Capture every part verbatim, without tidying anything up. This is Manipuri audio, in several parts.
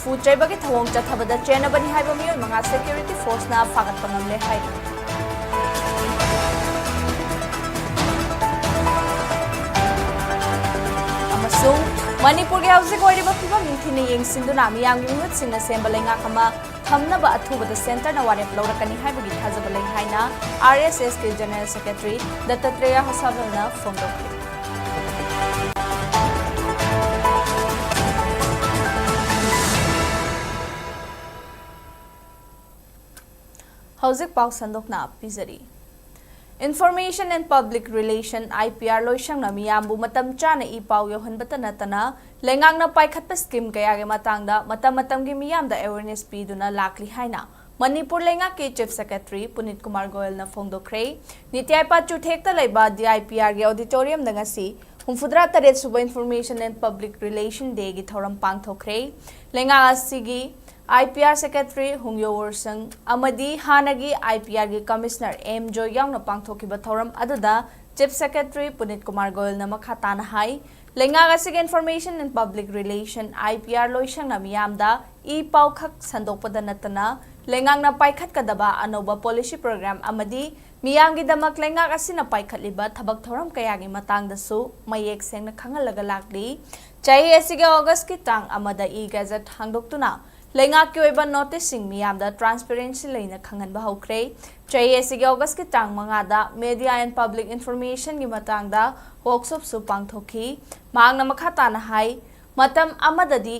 ꯐꯨ ꯆꯩꯕꯒꯤ ꯊꯧꯑꯣꯡ ꯆꯠꯊꯕꯗ ꯆꯦꯟꯅꯕꯅꯤ ꯍꯥꯏꯕ ꯃꯤꯑꯣꯏ ꯃꯉꯥ ꯁꯦꯀ꯭ꯌꯨꯔꯤꯇꯤ ꯐꯣꯔꯁꯅ ꯐꯥꯒꯠꯄ ꯉꯝꯂꯦ ꯍꯥꯏꯔꯤ꯫ ꯑꯃꯁꯨꯡ ꯃꯅꯤꯄꯨꯔꯒꯤ ꯍꯧꯖꯤꯛ ꯑꯣꯏꯔꯤꯕ ꯐꯤꯕꯝ ꯅꯤꯡꯊꯤꯅ ꯌꯦꯡꯁꯤꯟꯗꯨꯅ ꯃꯤꯌꯥꯝꯒꯤ ꯃꯤꯍꯨꯠꯁꯤꯡꯅ ꯁꯦꯝꯕ ꯂꯩꯉꯥꯛ ꯑꯃ ꯊꯝꯅꯕ ꯑꯊꯨꯕꯗ ꯁꯦꯟꯇꯔꯅ ꯋꯥꯔꯦꯞ ꯂꯧꯔꯛꯀꯅꯤ ꯍꯥꯏꯕꯒꯤ ꯊꯥꯖꯕ ꯂꯩ ꯍꯥꯏꯅ ꯑꯥꯔ ꯑꯦꯁ ꯑꯦꯁꯀꯤ ꯖꯦꯅꯔꯦꯜ ꯁꯦꯀ꯭ꯔꯦꯇꯔꯤ ꯗꯠꯇꯥꯇ꯭ꯔꯦꯌ ꯍꯣꯁꯥꯕꯜꯅ ꯐꯣꯡꯗꯣꯛꯈꯤ꯫ ꯍꯧꯖꯤꯛ ꯄꯥꯎ ꯁꯟꯗꯣꯛꯅ ꯄꯤꯖꯔꯤ꯫ Information and Public Relation, I P R, ꯂꯣꯏꯁꯪꯅ ꯃꯤꯌꯥꯝꯕꯨ ꯃꯇꯝ ꯆꯥꯅ ꯏ ꯄꯥꯎ ꯌꯧꯍꯟꯕꯇ ꯅꯠꯇꯅ ꯂꯩꯉꯥꯛꯅ ꯄꯥꯏꯈꯠꯄ ꯁ꯭ꯀꯤꯝ ꯀꯌꯥꯒꯤ ꯃꯇꯥꯡꯗ ꯃꯇꯝ ꯃꯇꯝꯒꯤ ꯃꯤꯌꯥꯝꯗ ꯑꯦꯋꯦꯔꯅꯦꯁ ꯄꯤꯗꯨꯅ ꯂꯥꯛꯂꯤ ꯍꯥꯏꯅ ꯃꯅꯤꯄꯨꯔ ꯂꯩꯉꯥꯛꯀꯤ ꯆꯤꯐ ꯁꯦꯀ꯭ꯔꯦꯇꯔꯤ ꯄꯨꯅꯤꯠ ꯀꯨꯃꯥꯔ ꯒꯣꯌꯜꯅ ꯐꯣꯡꯗꯣꯛꯈ꯭ꯔꯦ꯫ ꯅꯤꯇꯤ ꯑꯥꯌꯣꯒ ꯆꯨꯊꯦꯛꯇ ꯂꯩꯕ ꯗꯤ ꯑꯥꯏ ꯄꯤ ꯑꯥꯔꯒꯤ ꯑꯣꯗꯤꯇꯣꯔꯤꯌꯝꯗ ꯉꯁꯤ ꯍꯨꯝꯐꯨꯇꯔꯥ ꯇꯔꯦꯠ ꯁꯨꯕ Information and Public Relation Dayꯒꯤ ꯊꯧꯔꯝ ꯄꯥꯡꯊꯣꯛꯈ꯭ꯔꯦ꯫ ꯂꯩꯉꯥꯛ ꯑꯁꯤꯒꯤ I P R secretary ꯍꯨꯡꯌꯣ ꯋꯣꯔꯁꯪ ꯑꯃꯗꯤ ꯍꯥꯟꯅꯒꯤ I P Rꯒꯤ commissioner ꯑꯦꯝ ꯖꯣꯏ ꯌꯥꯎꯅ ꯄꯥꯡꯊꯣꯛꯈꯤꯕ ꯊꯧꯔꯝ ꯑꯗꯨꯗ ꯆꯤꯐ ꯁꯦꯀ꯭ꯔꯦꯇꯔꯤ ꯄꯨꯅꯤꯠ ꯀꯨꯃꯥꯔ ꯒꯣꯌꯜꯅ ꯃꯈꯥ ꯇꯥꯅ ꯍꯥꯏ, ꯂꯩꯉꯥꯛ ꯑꯁꯤꯒꯤ Information and Public Relation, I P R, ꯂꯣꯏꯁꯪꯅ ꯃꯤꯌꯥꯝꯗ ꯏ ꯄꯥꯎ ꯈꯛ ꯁꯟꯗꯣꯛꯄꯗ ꯅꯠꯇꯅ ꯂꯩꯉꯥꯛꯅ ꯄꯥꯏꯈꯠꯀꯗꯕ ꯑꯅꯧꯕ policy program ꯑꯃꯗꯤ ꯃꯤꯌꯥꯝꯒꯤꯗꯃꯛ ꯂꯩꯉꯥꯛ ꯑꯁꯤꯅ ꯄꯥꯏꯈꯠꯂꯤꯕ ꯊꯕꯛ ꯊꯧꯔꯝ ꯀꯌꯥꯒꯤ ꯃꯇꯥꯡꯗꯁꯨ ꯃꯌꯦꯛ ꯁꯦꯡꯅ ꯈꯪꯍꯜꯂꯒ ꯂꯥꯛꯂꯤ꯫ ꯆꯍꯤ ꯑꯁꯤꯒꯤ ꯑꯣꯒꯁꯀꯤ ꯇꯥꯡ ꯑꯃꯗ e-gazette ꯍꯥꯡꯗꯣꯛꯇꯨꯅ ꯂꯩꯉꯥꯛꯀꯤ ꯑꯣꯏꯕ ꯅꯣꯇꯤꯁꯁꯤꯡ ꯃꯤꯌꯥꯝꯗ transparency ꯂꯩꯅ ꯈꯪꯍꯟꯕ ꯍꯧꯈ꯭ꯔꯦ꯫ ꯆꯍꯤ ꯑꯁꯤꯒꯤ ꯑꯣꯒꯁꯀꯤ ꯇꯥꯡ ꯃꯉꯥꯗ Media and Public Informationꯒꯤ ꯃꯇꯥꯡꯗ ꯋꯥꯔꯛꯁꯣꯞꯁꯨ ꯄꯥꯡꯊꯣꯛꯈꯤ꯫ ꯃꯍꯥꯛꯅ ꯃꯈꯥ ꯇꯥꯅ ꯍꯥꯏ, ꯃꯇꯝ ꯑꯃꯗꯗꯤ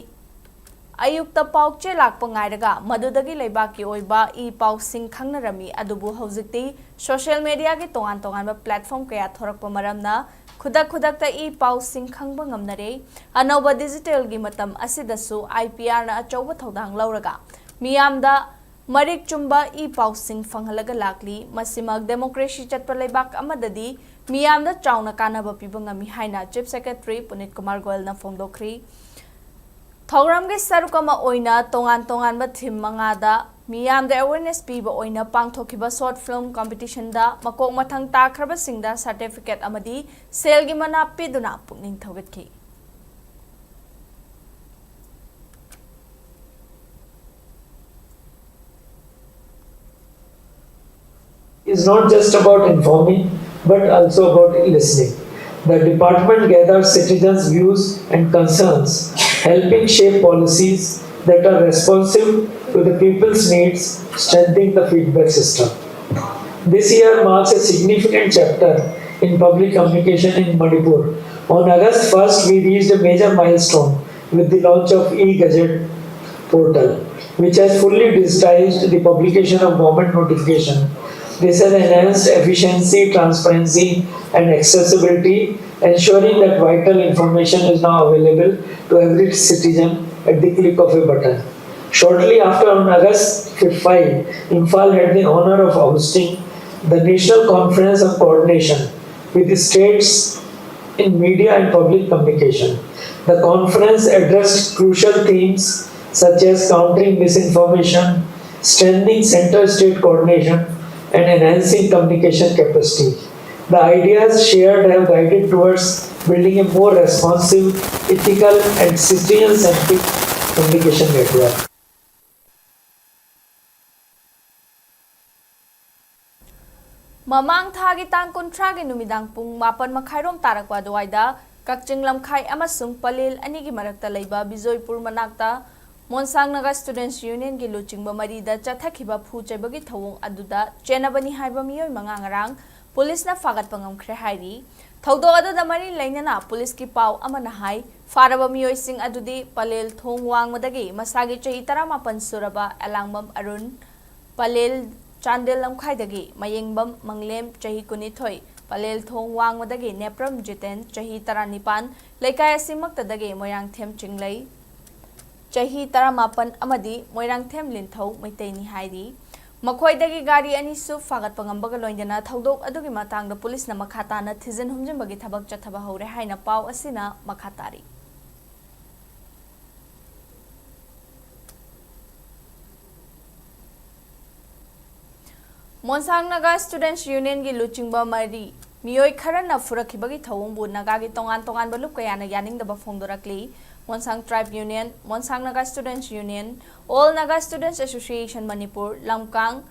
ꯑꯌꯨꯛꯇ ꯄꯥꯎ ꯆꯦ ꯂꯥꯛꯄ ꯉꯥꯏꯔꯒ ꯃꯗꯨꯗꯒꯤ ꯂꯩꯕꯥꯛꯀꯤ ꯑꯣꯏꯕ ꯏ ꯄꯥꯎꯁꯤꯡ ꯈꯪꯅꯔꯝꯃꯤ, ꯑꯗꯨꯕꯨ ꯍꯧꯖꯤꯛꯇꯤ social mediaꯒꯤ ꯇꯣꯉꯥꯟ ꯇꯣꯉꯥꯟꯕ platform ꯀꯌꯥ ꯊꯣꯔꯛꯄ ꯃꯔꯝꯅ ꯈꯨꯗꯛ ꯈꯨꯗꯛꯇ ꯏ ꯄꯥꯎꯁꯤꯡ ꯈꯪꯕ ꯉꯝꯅꯔꯦ꯫ ꯑꯅꯧꯕ digitalꯒꯤ ꯃꯇꯝ ꯑꯁꯤꯗꯁꯨ I P Rꯅ ꯑꯆꯧꯕ ꯊꯧꯗꯥꯡ ꯂꯧꯔꯒ ꯃꯤꯌꯥꯝꯗ ꯃꯔꯤꯛ ꯆꯨꯝꯕ ꯏ ꯄꯥꯎꯁꯤꯡ ꯐꯪꯍꯜꯂꯒ ꯂꯥꯛꯂꯤ꯫ ꯃꯁꯤꯃꯛ democracy ꯆꯠꯄ ꯂꯩꯕꯥꯛ ꯑꯃꯗꯗꯤ ꯃꯤꯌꯥꯝꯗ ꯆꯥꯎꯅ ꯀꯥꯟꯅꯕ ꯄꯤꯕ ꯉꯝꯃꯤ ꯍꯥꯏꯅ ꯆꯤꯐ ꯁꯦꯀ꯭ꯔꯦꯇꯔꯤ ꯄꯨꯅꯤꯠ ꯀꯨꯃꯥꯔ ꯒꯣꯌꯜꯅ ꯐꯣꯡꯗꯣꯛꯈ꯭ꯔꯤ꯫ ꯊꯧꯔꯝꯒꯤ ꯁꯔꯨꯛ ꯑꯃ ꯑꯣꯏꯅ ꯇꯣꯉꯥꯟ ꯇꯣꯉꯥꯟꯕ theme ꯃꯉꯥꯗ ꯃꯤꯌꯥꯝꯗ awareness ꯄꯤꯕ ꯑꯣꯏꯅ ꯄꯥꯡꯊꯣꯛꯈꯤꯕ short film competitionꯗ ꯃꯀꯣꯛ ꯃꯊꯪ ꯇꯥꯈ꯭ꯔꯕꯁꯤꯡꯗ certificate ꯑꯃꯗꯤ ꯁꯦꯜꯒꯤ ꯃꯅꯥ ꯄꯤꯗꯨꯅ ꯄꯨꯛꯅꯤꯡ ꯊꯧꯒꯠꯈꯤ꯫ is not just about informing, but also about listening. The department gathers citizens' views and concerns, helping shape policies that are responsive to the people's needs, strengthening the feedback system. This year marks a significant chapter in public communication in Manipur. On August first, we reached a major milestone with the launch of e-Gazette portal, which has fully digitized the publication of government notification. This has enhanced efficiency, transparency, and accessibility, ensuring that vital information is now available to every citizen at the click of a button. Shortly after, on August five, Imphal had the honor of hosting the National Conference of Coordination with the states in media and public communication. The conference addressed crucial themes such as countering misinformation, strengthening center state coordination, and enhancing communication capacity. The ideas shared have guided towards building a more responsive, ethical, and citizen centric communication network. ꯃꯃꯥꯡ ꯊꯥꯒꯤ ꯇꯥꯡ ꯀꯨꯟꯊ꯭ꯔꯥꯒꯤ ꯅꯨꯃꯤꯗꯥꯡ ꯄꯨꯡ ꯃꯥꯄꯟ ꯃꯈꯥꯏꯔꯣꯝ ꯇꯥꯔꯛꯄ ꯑꯗꯨꯋꯥꯏꯗ ꯀꯛꯆꯤꯡ ꯂꯝꯈꯥꯏ ꯑꯃꯁꯨꯡ ꯄꯂꯦꯜ ꯑꯅꯤꯒꯤ ꯃꯔꯛꯇ ꯂꯩꯕ ꯕꯤꯖꯣꯏꯄꯨꯔ ꯃꯅꯥꯛꯇ ꯃꯣꯟꯁꯥꯡ ꯅꯥꯒꯥ ꯁ꯭ꯇꯨꯗꯦꯟꯠꯁ ꯌꯨꯅꯤꯌꯟꯒꯤ ꯂꯨꯆꯤꯡꯕ ꯃꯔꯤꯗ ꯆꯠꯊꯈꯤꯕ ꯐꯨ ꯆꯩꯕꯒꯤ ꯊꯧꯑꯣꯡ ꯑꯗꯨꯗ ꯆꯦꯟꯅꯕꯅꯤ ꯍꯥꯏꯕ ꯃꯤꯑꯣꯏ ꯃꯉꯥ ꯉꯔꯥꯡ ꯄꯨꯂꯤꯁꯅ ꯐꯥꯒꯠꯄ ꯉꯝꯈ꯭ꯔꯦ ꯍꯥꯏꯔꯤ꯫ ꯊꯧꯗꯣꯛ ꯑꯗꯨꯗ ꯃꯔꯤ ꯂꯩꯅꯅ ꯄꯨꯂꯤꯁꯀꯤ ꯄꯥꯎ ꯑꯃꯅ ꯍꯥꯏ, ꯐꯥꯔꯕ ꯃꯤꯑꯣꯏꯁꯤꯡ ꯑꯗꯨꯗꯤ ꯄꯂꯦꯜ ꯊꯣꯡ ꯋꯥꯡꯃꯗꯒꯤ ꯃꯁꯥꯒꯤ ꯆꯍꯤ ꯇꯔꯥꯃꯥꯄꯟ ꯁꯨꯔꯕ ꯑꯦꯂꯥꯡꯕꯝ ꯑꯔꯨꯟ, ꯄꯂꯦꯜ ꯆꯥꯟꯗꯦꯜ ꯂꯝꯈꯥꯏꯗꯒꯤ ꯃꯌꯦꯡꯕꯝ ꯃꯪꯂꯦꯝ, ꯆꯍꯤ ꯀꯨꯟꯅꯤꯊꯣꯏ, ꯄꯂꯦꯜ ꯊꯣꯡ ꯋꯥꯡꯃꯗꯒꯤ ꯅꯦꯄ꯭ꯔꯝ ꯖꯤꯇꯦꯟ, ꯆꯍꯤ ꯇꯔꯥꯅꯤꯄꯥꯟ, ꯂꯩꯀꯥꯏ ꯑꯁꯤꯃꯛꯇꯗꯒꯤ ꯃꯣꯏꯔꯥꯡꯊꯦꯝ ꯆꯤꯡꯂꯩ, ꯆꯍꯤ ꯇꯔꯥꯃꯥꯄꯟ ꯑꯃꯗꯤ ꯃꯣꯏꯔꯥꯡꯊꯦꯝ ꯂꯤꯟꯊꯧ ꯃꯩꯇꯩꯅꯤ ꯍꯥꯏꯔꯤ꯫ ꯃꯈꯣꯏꯗꯒꯤ ꯒꯥꯔꯤ ꯑꯅꯤꯁꯨ ꯐꯥꯒꯠꯄ ꯉꯝꯕꯒ ꯂꯣꯏꯅꯅ ꯊꯧꯗꯣꯛ ꯑꯗꯨꯒꯤ ꯃꯇꯥꯡꯗ ꯄꯨꯂꯤꯁꯅ ꯃꯈꯥ ꯇꯥꯅ ꯊꯤꯖꯤꯟ ꯍꯨꯝꯖꯤꯟꯕꯒꯤ ꯊꯕꯛ ꯆꯠꯊꯕ ꯍꯧꯔꯦ ꯍꯥꯏꯅ ꯄꯥꯎ ꯑꯁꯤꯅ ꯃꯈꯥ ꯇꯥꯔꯤ꯫ ꯃꯣꯟꯁꯥꯡ ꯅꯥꯒꯥ ꯁ꯭ꯇꯨꯗꯦꯟꯠꯁ ꯌꯨꯅꯤꯌꯟꯒꯤ ꯂꯨꯆꯤꯡꯕ ꯃꯔꯤ ꯃꯤꯑꯣꯏ ꯈꯔꯅ ꯐꯨꯔꯛꯈꯤꯕꯒꯤ ꯊꯧꯑꯣꯡꯕꯨ ꯅꯥꯒꯥꯒꯤ ꯇꯣꯉꯥꯟ ꯇꯣꯉꯥꯟꯕ ꯂꯨꯞ ꯀꯌꯥꯅ ꯌꯥꯅꯤꯡꯗꯕ ꯐꯣꯡꯗꯣꯔꯛꯂꯤ꯫ Monsang tribe union, Monsang Naga students union, all Naga students association Manipur, Lamkang,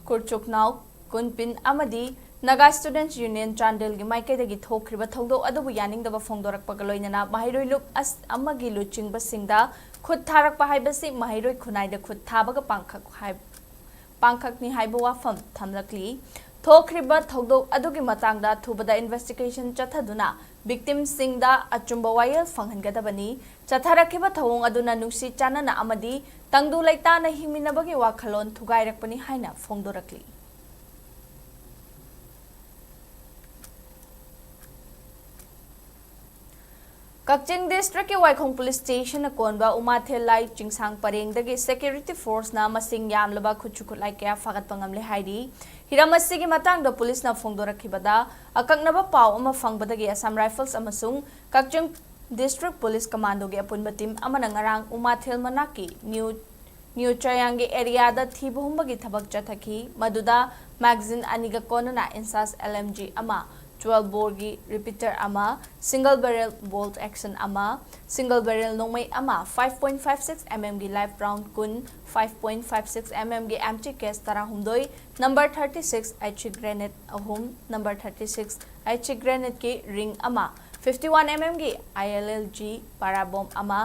ꯀꯨꯔꯆꯨꯛꯅꯥꯎ, ꯀꯨꯟꯄꯤꯟ ꯑꯃꯗꯤ Naga Students Union ꯆꯥꯟꯗꯦꯜꯒꯤ ꯃꯥꯏꯀꯩꯗꯒꯤ ꯊꯣꯛꯈ꯭ꯔꯤꯕ ꯊꯧꯗꯣꯛ ꯑꯗꯨꯕꯨ ꯌꯥꯅꯤꯡꯗꯕ ꯐꯣꯡꯗꯣꯔꯛꯄꯒ ꯂꯣꯏꯅꯅ ꯃꯍꯩꯔꯣꯏ ꯂꯨꯞ ꯑꯁ-, ꯑꯃꯒꯤ ꯂꯨꯆꯤꯡꯕꯁꯤꯡꯗ ꯈꯨꯠ ꯊꯥꯔꯛꯄ ꯍꯥꯏꯕꯁꯤ ꯃꯍꯩꯔꯣꯏ ꯈꯨꯟꯅꯥꯏꯗ ꯈꯨꯠ ꯊꯥꯕꯒ ꯄꯥꯡꯈꯛ ꯍꯥꯏ-, ꯄꯥꯡꯈꯛꯅꯤ ꯍꯥꯏꯕ ꯋꯥꯐꯝ ꯊꯝꯂꯛꯂꯤ꯫ ꯊꯣꯛꯈ꯭ꯔꯤꯕ ꯊꯧꯗꯣꯛ ꯑꯗꯨꯒꯤ ꯃꯇꯥꯡꯗ ꯑꯊꯨꯕꯗ investigation ꯆꯠꯊꯗꯨꯅ victimꯁꯤꯡꯗ ꯑꯆꯨꯝꯕ ꯋꯥꯌꯦꯜ ꯐꯪꯍꯟꯒꯗꯕꯅꯤ꯫ ꯆꯠꯊꯔꯛꯈꯤꯕ ꯊꯧꯑꯣꯡ ꯑꯗꯨꯅ ꯅꯨꯡꯁꯤ ꯆꯥꯟꯅꯅ ꯑꯃꯗꯤ ꯇꯪꯗꯨ ꯂꯩꯇꯥꯅ ꯍꯤꯡꯃꯤꯟꯅꯕꯒꯤ ꯋꯥꯈꯜꯂꯣꯟ ꯊꯨꯒꯥꯏꯔꯛꯄꯅꯤ ꯍꯥꯏꯅ ꯐꯣꯡꯗꯣꯔꯛꯂꯤ꯫ ꯀꯛꯆꯤꯡ districtꯀꯤ ꯋꯥꯏꯈꯣꯡ police stationꯅ ꯀꯣꯟꯕ ꯎꯃꯥꯊꯦꯜ ꯂꯥꯏ ꯆꯤꯡꯁꯥꯡ ꯄꯔꯦꯡꯗꯒꯤ security forceꯅ ꯃꯁꯤꯡ ꯌꯥꯝꯂꯕ ꯈꯨꯠꯁꯨ ꯈꯨꯠꯂꯥꯏ ꯀꯌꯥ ꯐꯥꯒꯠꯄ ꯉꯝꯂꯦ ꯍꯥꯏꯔꯤ꯫ ꯍꯤꯔꯝ ꯑꯁꯤꯒꯤ ꯃꯇꯥꯡꯗ policeꯅ ꯐꯣꯡꯗꯣꯔꯛꯈꯤꯕꯗ, ꯑꯀꯛꯅꯕ ꯄꯥꯎ ꯑꯃ ꯐꯪꯕꯗꯒꯤ Assam Rifles ꯑꯃꯁꯨꯡ ꯀꯛꯆꯤꯡ District Police Commandoꯒꯤ ꯑꯄꯨꯟꯕ team ꯑꯃꯅ ꯉꯔꯥꯡ ꯎꯃꯥꯊꯦꯜ ꯃꯅꯥꯛꯀꯤ New, New ꯆꯌꯥꯡꯒꯤ areaꯗ ꯊꯤꯕ ꯍꯨꯝꯕꯒꯤ ꯊꯕꯛ ꯆꯠꯊꯈꯤ꯫ ꯃꯗꯨꯗ magazine ꯑꯅꯤꯒ ꯀꯣꯟꯅꯅ INSAS LMG ꯑꯃ, twelve boreꯒꯤ repeater ꯑꯃ, single barrel bolt action ꯑꯃ, single barrel ꯅꯣꯡꯃꯩ ꯑꯃ, five point five six mmꯒꯤ live round ꯀꯨꯟ, five point five six mmꯒꯤ empty case ꯇꯔꯥꯍꯨꯝꯗꯣꯏ, number thirty six H E grenade ꯑꯍꯨꯝ, number thirty six H E grenadeꯀꯤ ring ꯑꯃ, fifty one mmꯒꯤ ILLG para bomb ꯑꯃ,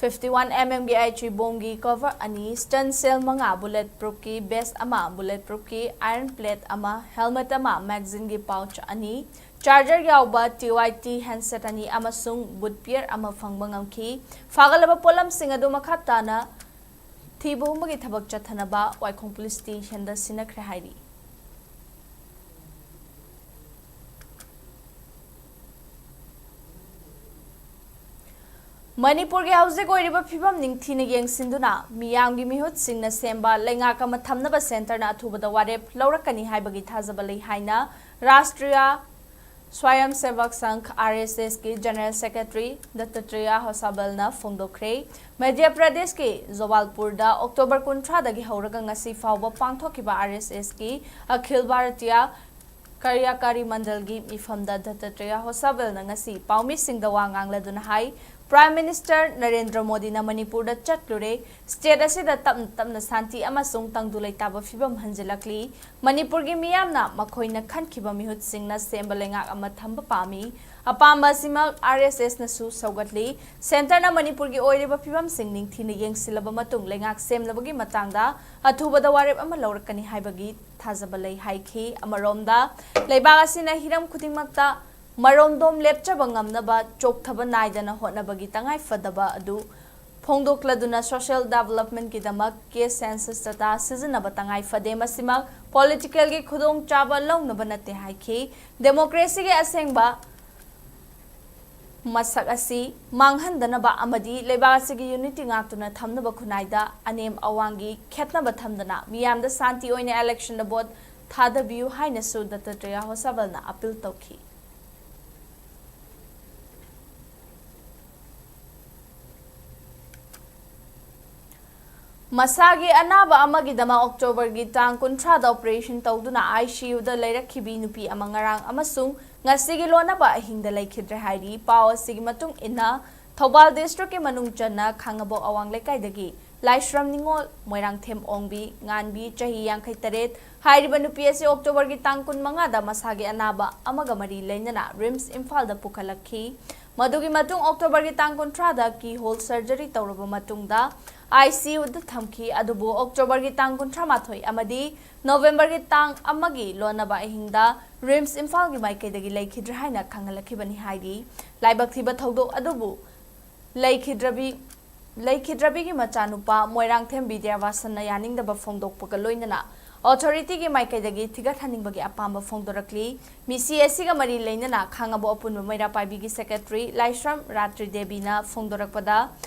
fifty one mmꯒꯤ IHE bombꯒꯤ cover ꯑꯅꯤ, stun shell ꯃꯉꯥ, bullet proofꯀꯤ vest ꯑꯃ, bullet proofꯀꯤ iron plate ꯑꯃ, helmet ꯑꯃ, magazineꯒꯤ pouch ꯑꯅꯤ, charger ꯌꯥꯎꯕ TYT handset ꯑꯅꯤ ꯑꯃꯁꯨꯡ boot pair ꯑꯃ ꯐꯪꯕ ꯉꯝꯈꯤ꯫ ꯐꯥꯒꯠꯂꯕ ꯄꯣꯠꯂꯝꯁꯤꯡ ꯑꯗꯨ ꯃꯈꯥ ꯇꯥꯅ ꯊꯤꯕ ꯍꯨꯝꯕꯒꯤ ꯊꯕꯛ ꯆꯠꯊꯅꯕ ꯋꯥꯏꯈꯣꯡ police stationꯗ ꯁꯤꯟꯅꯈ꯭ꯔꯦ ꯍꯥꯏꯔꯤ꯫ ꯃꯅꯤꯄꯨꯔꯒꯤ ꯍꯧꯖꯤꯛ ꯑꯣꯏꯔꯤꯕ ꯐꯤꯕꯝ ꯅꯤꯡꯊꯤꯅ ꯌꯦꯡꯁꯤꯟꯗꯨꯅ ꯃꯤꯌꯥꯝꯒꯤ ꯃꯤꯍꯨꯠꯁꯤꯡꯅ ꯁꯦꯝꯕ ꯂꯩꯉꯥꯛ ꯑꯃ ꯊꯝꯅꯕ centreꯅ ꯑꯊꯨꯕꯗ ꯋꯥꯔꯦꯞ ꯂꯧꯔꯛꯀꯅꯤ ꯍꯥꯏꯕꯒꯤ ꯊꯥꯖꯕ ꯂꯩ ꯍꯥꯏꯅ ꯔꯥꯁꯇ꯭ꯔꯤꯌꯥ ꯁ꯭ꯋꯥꯌꯝ ꯁꯦꯚꯛ ꯁꯪꯘ, RSSꯀꯤ General Secretary ꯗꯠꯇꯇ꯭ꯔꯦꯌꯥ ꯍꯣꯁꯥꯕꯜꯅ ꯐꯣꯡꯗꯣꯛꯈ꯭ꯔꯦ꯫ ꯃꯙ꯭ꯌ ꯄ꯭ꯔꯗꯦꯁꯀꯤ ꯖꯣꯕꯥꯜꯄꯨꯔꯗ October ꯀꯨꯟꯊ꯭ꯔꯥꯗꯒꯤ ꯍꯧꯔꯒ ꯉꯁꯤ ꯐꯥꯎꯕ ꯄꯥꯡꯊꯣꯛꯈꯤꯕ RSSꯀꯤ ꯑꯈꯤꯜ ꯚꯥꯔꯇꯤꯌꯥ ꯀꯥꯔꯌꯥꯀꯥꯔꯤ ꯃꯟꯗꯜꯒꯤ ꯃꯤꯐꯝꯗ ꯗꯠꯇꯇ꯭ꯔꯦꯌꯥ ꯍꯣꯁꯥꯕꯜꯅ ꯉꯁꯤ ꯄꯥꯎꯃꯤꯁꯤꯡꯗ ꯋꯥ ꯉꯥꯡꯂꯗꯨꯅ ꯍꯥꯏ, Prime Minister ꯅꯔꯦꯟꯗ꯭ꯔ ꯃꯣꯗꯤꯅ ꯃꯅꯤꯄꯨꯔꯗ ꯆꯠꯂꯨꯔꯦ꯫ State ꯑꯁꯤꯗ ꯇꯞꯅ ꯇꯞꯅ ꯁꯥꯟꯇꯤ ꯑꯃꯁꯨꯡ ꯇꯪꯗꯨ ꯂꯩꯇꯥꯕ ꯐꯤꯕꯝ ꯍꯟꯖꯤꯜꯂꯛꯂꯤ꯫ ꯃꯅꯤꯄꯨꯔꯒꯤ ꯃꯤꯌꯥꯝꯅ ꯃꯈꯣꯏꯅ ꯈꯟꯈꯤꯕ ꯃꯤꯍꯨꯠꯁꯤꯡꯅ ꯁꯦꯝꯕ ꯂꯩꯉꯥꯛ ꯑꯃ ꯊꯝꯕ ꯄꯥꯝꯃꯤ꯫ ꯑꯄꯥꯝꯕ ꯑꯁꯤꯃꯛ RSSꯅꯁꯨ ꯁꯧꯒꯠꯂꯤ꯫ Centreꯅ ꯃꯅꯤꯄꯨꯔꯒꯤ ꯑꯣꯏꯔꯤꯕ ꯐꯤꯕꯝꯁꯤꯡ ꯅꯤꯡꯊꯤꯅ ꯌꯦꯡꯁꯤꯜꯂꯕ ꯃꯇꯨꯡ ꯂꯩꯉꯥꯛ ꯁꯦꯝꯅꯕꯒꯤ ꯃꯇꯥꯡꯗ ꯑꯊꯨꯕꯗ ꯋꯥꯔꯦꯞ ꯑꯃ ꯂꯧꯔꯛꯀꯅꯤ ꯍꯥꯏꯕꯒꯤ ꯊꯥꯖꯕ ꯂꯩ ꯍꯥꯏꯈꯤ꯫ ꯑꯃꯔꯣꯝꯗ, ꯂꯩꯕꯥꯛ ꯑꯁꯤꯅ ꯍꯤꯔꯝ ꯈꯨꯗꯤꯡꯃꯛꯇ ꯃꯔꯣꯝꯗꯣꯝ ꯂꯦꯞꯆꯕ ꯉꯝꯅꯕ ꯆꯣꯛꯊꯕ ꯅꯥꯏꯗꯅ ꯍꯣꯠꯅꯕꯒꯤ ꯇꯉꯥꯏ ꯐꯗꯕ ꯑꯗꯨ ꯐꯣꯡꯗꯣꯛꯂꯗꯨꯅ social developmentꯀꯤꯗꯃꯛ cash census data ꯁꯤꯖꯤꯟꯅꯕ ꯇꯉꯥꯏ ꯐꯗꯦ꯫ ꯃꯁꯤꯃꯛ politicalꯒꯤ ꯈꯨꯗꯣꯡꯆꯥꯕ ꯂꯧꯅꯕ ꯅꯠꯇꯦ ꯍꯥꯏꯈꯤ꯫ Democracyꯒꯤ ꯑꯁꯦꯡꯕ ꯃꯁꯛ ꯑꯁꯤ ꯃꯥꯡꯍꯟꯗꯅꯕ ꯑꯃꯗꯤ ꯂꯩꯕꯥꯛ ꯑꯁꯤꯒꯤ unity ꯉꯥꯛꯇꯨꯅ ꯊꯝꯅꯕ ꯈꯨꯟꯅꯥꯏꯗ ꯑꯅꯦꯝ ꯑꯋꯥꯡꯒꯤ ꯈꯦꯠꯅꯕ ꯊꯝꯗꯅ ꯃꯤꯌꯥꯝꯗ ꯁꯥꯟꯇꯤ ꯑꯣꯏꯅ electionꯗ vote ꯊꯥꯗꯕꯤꯌꯨ ꯍꯥꯏꯅꯁꯨ ꯗꯠꯇꯇ꯭ꯔꯦꯌꯥ ꯍꯣꯁꯥꯕꯜꯅ appeal ꯇꯧꯈꯤ꯫ ꯃꯁꯥꯒꯤ ꯑꯅꯥꯕ ꯑꯃꯒꯤꯗꯃꯛ Octoberꯒꯤ ꯇꯥꯡ ꯀꯨꯟꯊ꯭ꯔꯥꯗ operation ꯇꯧꯗꯨꯅ ICUꯗ ꯂꯩꯔꯛꯈꯤꯕꯤ ꯅꯨꯄꯤ ꯑꯃ ꯉꯔꯥꯡ ꯑꯃꯁꯨꯡ ꯉꯁꯤꯒꯤ ꯂꯣꯟꯅꯕ ꯑꯍꯤꯡꯗ ꯂꯩꯈꯤꯗ꯭ꯔꯦ ꯍꯥꯏꯔꯤ꯫ ꯄꯥꯎ ꯑꯁꯤꯒꯤ ꯃꯇꯨꯡ ꯏꯟꯅ, ꯊꯧꯕꯥꯜ districtꯀꯤ ꯃꯅꯨꯡ ꯆꯟꯅ ꯈꯥꯡꯉꯕꯣꯛ ꯑꯋꯥꯡ ꯂꯩꯀꯥꯏꯗꯒꯤ ꯂꯥꯏꯁ꯭ꯔꯝ ꯅꯤꯉꯣꯜ, ꯃꯣꯏꯔꯥꯡꯊꯦꯝ ꯑꯣꯡꯕꯤ ꯉꯥꯟꯕꯤ, ꯆꯍꯤ ꯌꯥꯡꯈꯩ ꯇꯔꯦꯠ ꯍꯥꯏꯔꯤꯕ ꯅꯨꯄꯤ ꯑꯁꯤ Octoberꯒꯤ ꯇꯥꯡ ꯀꯨꯟꯃꯉꯥꯗ ꯃꯁꯥꯒꯤ ꯑꯅꯥꯕ ꯑꯃꯒ ꯃꯔꯤ ꯂꯩꯅꯅ RIMS ꯏꯝꯐꯥꯜꯗ ꯄꯨꯈꯠꯂꯛꯈꯤ꯫ ꯃꯗꯨꯒꯤ ꯃꯇꯨꯡ Octoberꯒꯤ ꯇꯥꯡ ꯀꯨꯟꯊ꯭ꯔꯥꯗ keyhole surgery ꯇꯧꯔꯕ ꯃꯇꯨꯡꯗ ICUꯗ ꯊꯝꯈꯤ꯫ ꯑꯗꯨꯕꯨ Octoberꯒꯤ ꯇꯥꯡ ꯀꯨꯟꯊ꯭ꯔꯥ ꯃꯥꯊꯣꯏ ꯑꯃꯗꯤ Novemberꯒꯤ ꯇꯥꯡ ꯑꯃꯒꯤ ꯂꯣꯟꯅꯕ ꯑꯍꯤꯡꯗ RIMS ꯏꯝꯐꯥꯜꯒꯤ ꯃꯥꯏꯀꯩꯗꯒꯤ ꯂꯩꯈꯤꯗ꯭ꯔꯦ ꯍꯥꯏꯅ ꯈꯪꯍꯜꯂꯛꯈꯤꯕꯅꯤ ꯍꯥꯏꯔꯤ꯫ ꯂꯥꯏꯕꯛ ꯊꯤꯕ ꯊꯧꯗꯣꯛ ꯑꯗꯨꯕꯨ ꯂꯩꯈꯤꯗ꯭ꯔꯕꯤ ꯂꯩꯈꯤꯗ꯭ꯔꯕꯤꯒꯤ ꯃꯆꯥꯅꯨꯄꯥ ꯃꯣꯏꯔꯥꯡꯊꯦꯝ ꯕꯤꯗ꯭ꯌꯥꯕꯥꯁꯟꯅ ꯌꯥꯅꯤꯡꯗꯕ ꯐꯣꯡꯗꯣꯛꯄꯒ ꯂꯣꯏꯅꯅ authorityꯒꯤ ꯃꯥꯏꯀꯩꯗꯒꯤ ꯊꯤꯒꯠꯍꯟꯅꯤꯡꯕꯒꯤ ꯑꯄꯥꯝꯕ ꯐꯣꯡꯗꯣꯔꯛꯂꯤ꯫ ꯃꯤꯁꯤ ꯑꯁꯤꯒ ꯃꯔꯤ ꯂꯩꯅꯅ ꯈꯥꯡꯉꯕꯣꯛ ꯑꯄꯨꯟꯕ ꯃꯩꯔꯥ ꯄꯥꯏꯕꯤꯒꯤ secretary ꯂꯥꯏꯁ꯭ꯔꯝ ꯔꯥꯇ꯭ꯔꯤ ꯗꯦꯕꯤꯅ ꯐꯣꯡꯗꯣꯔꯛꯄꯗ,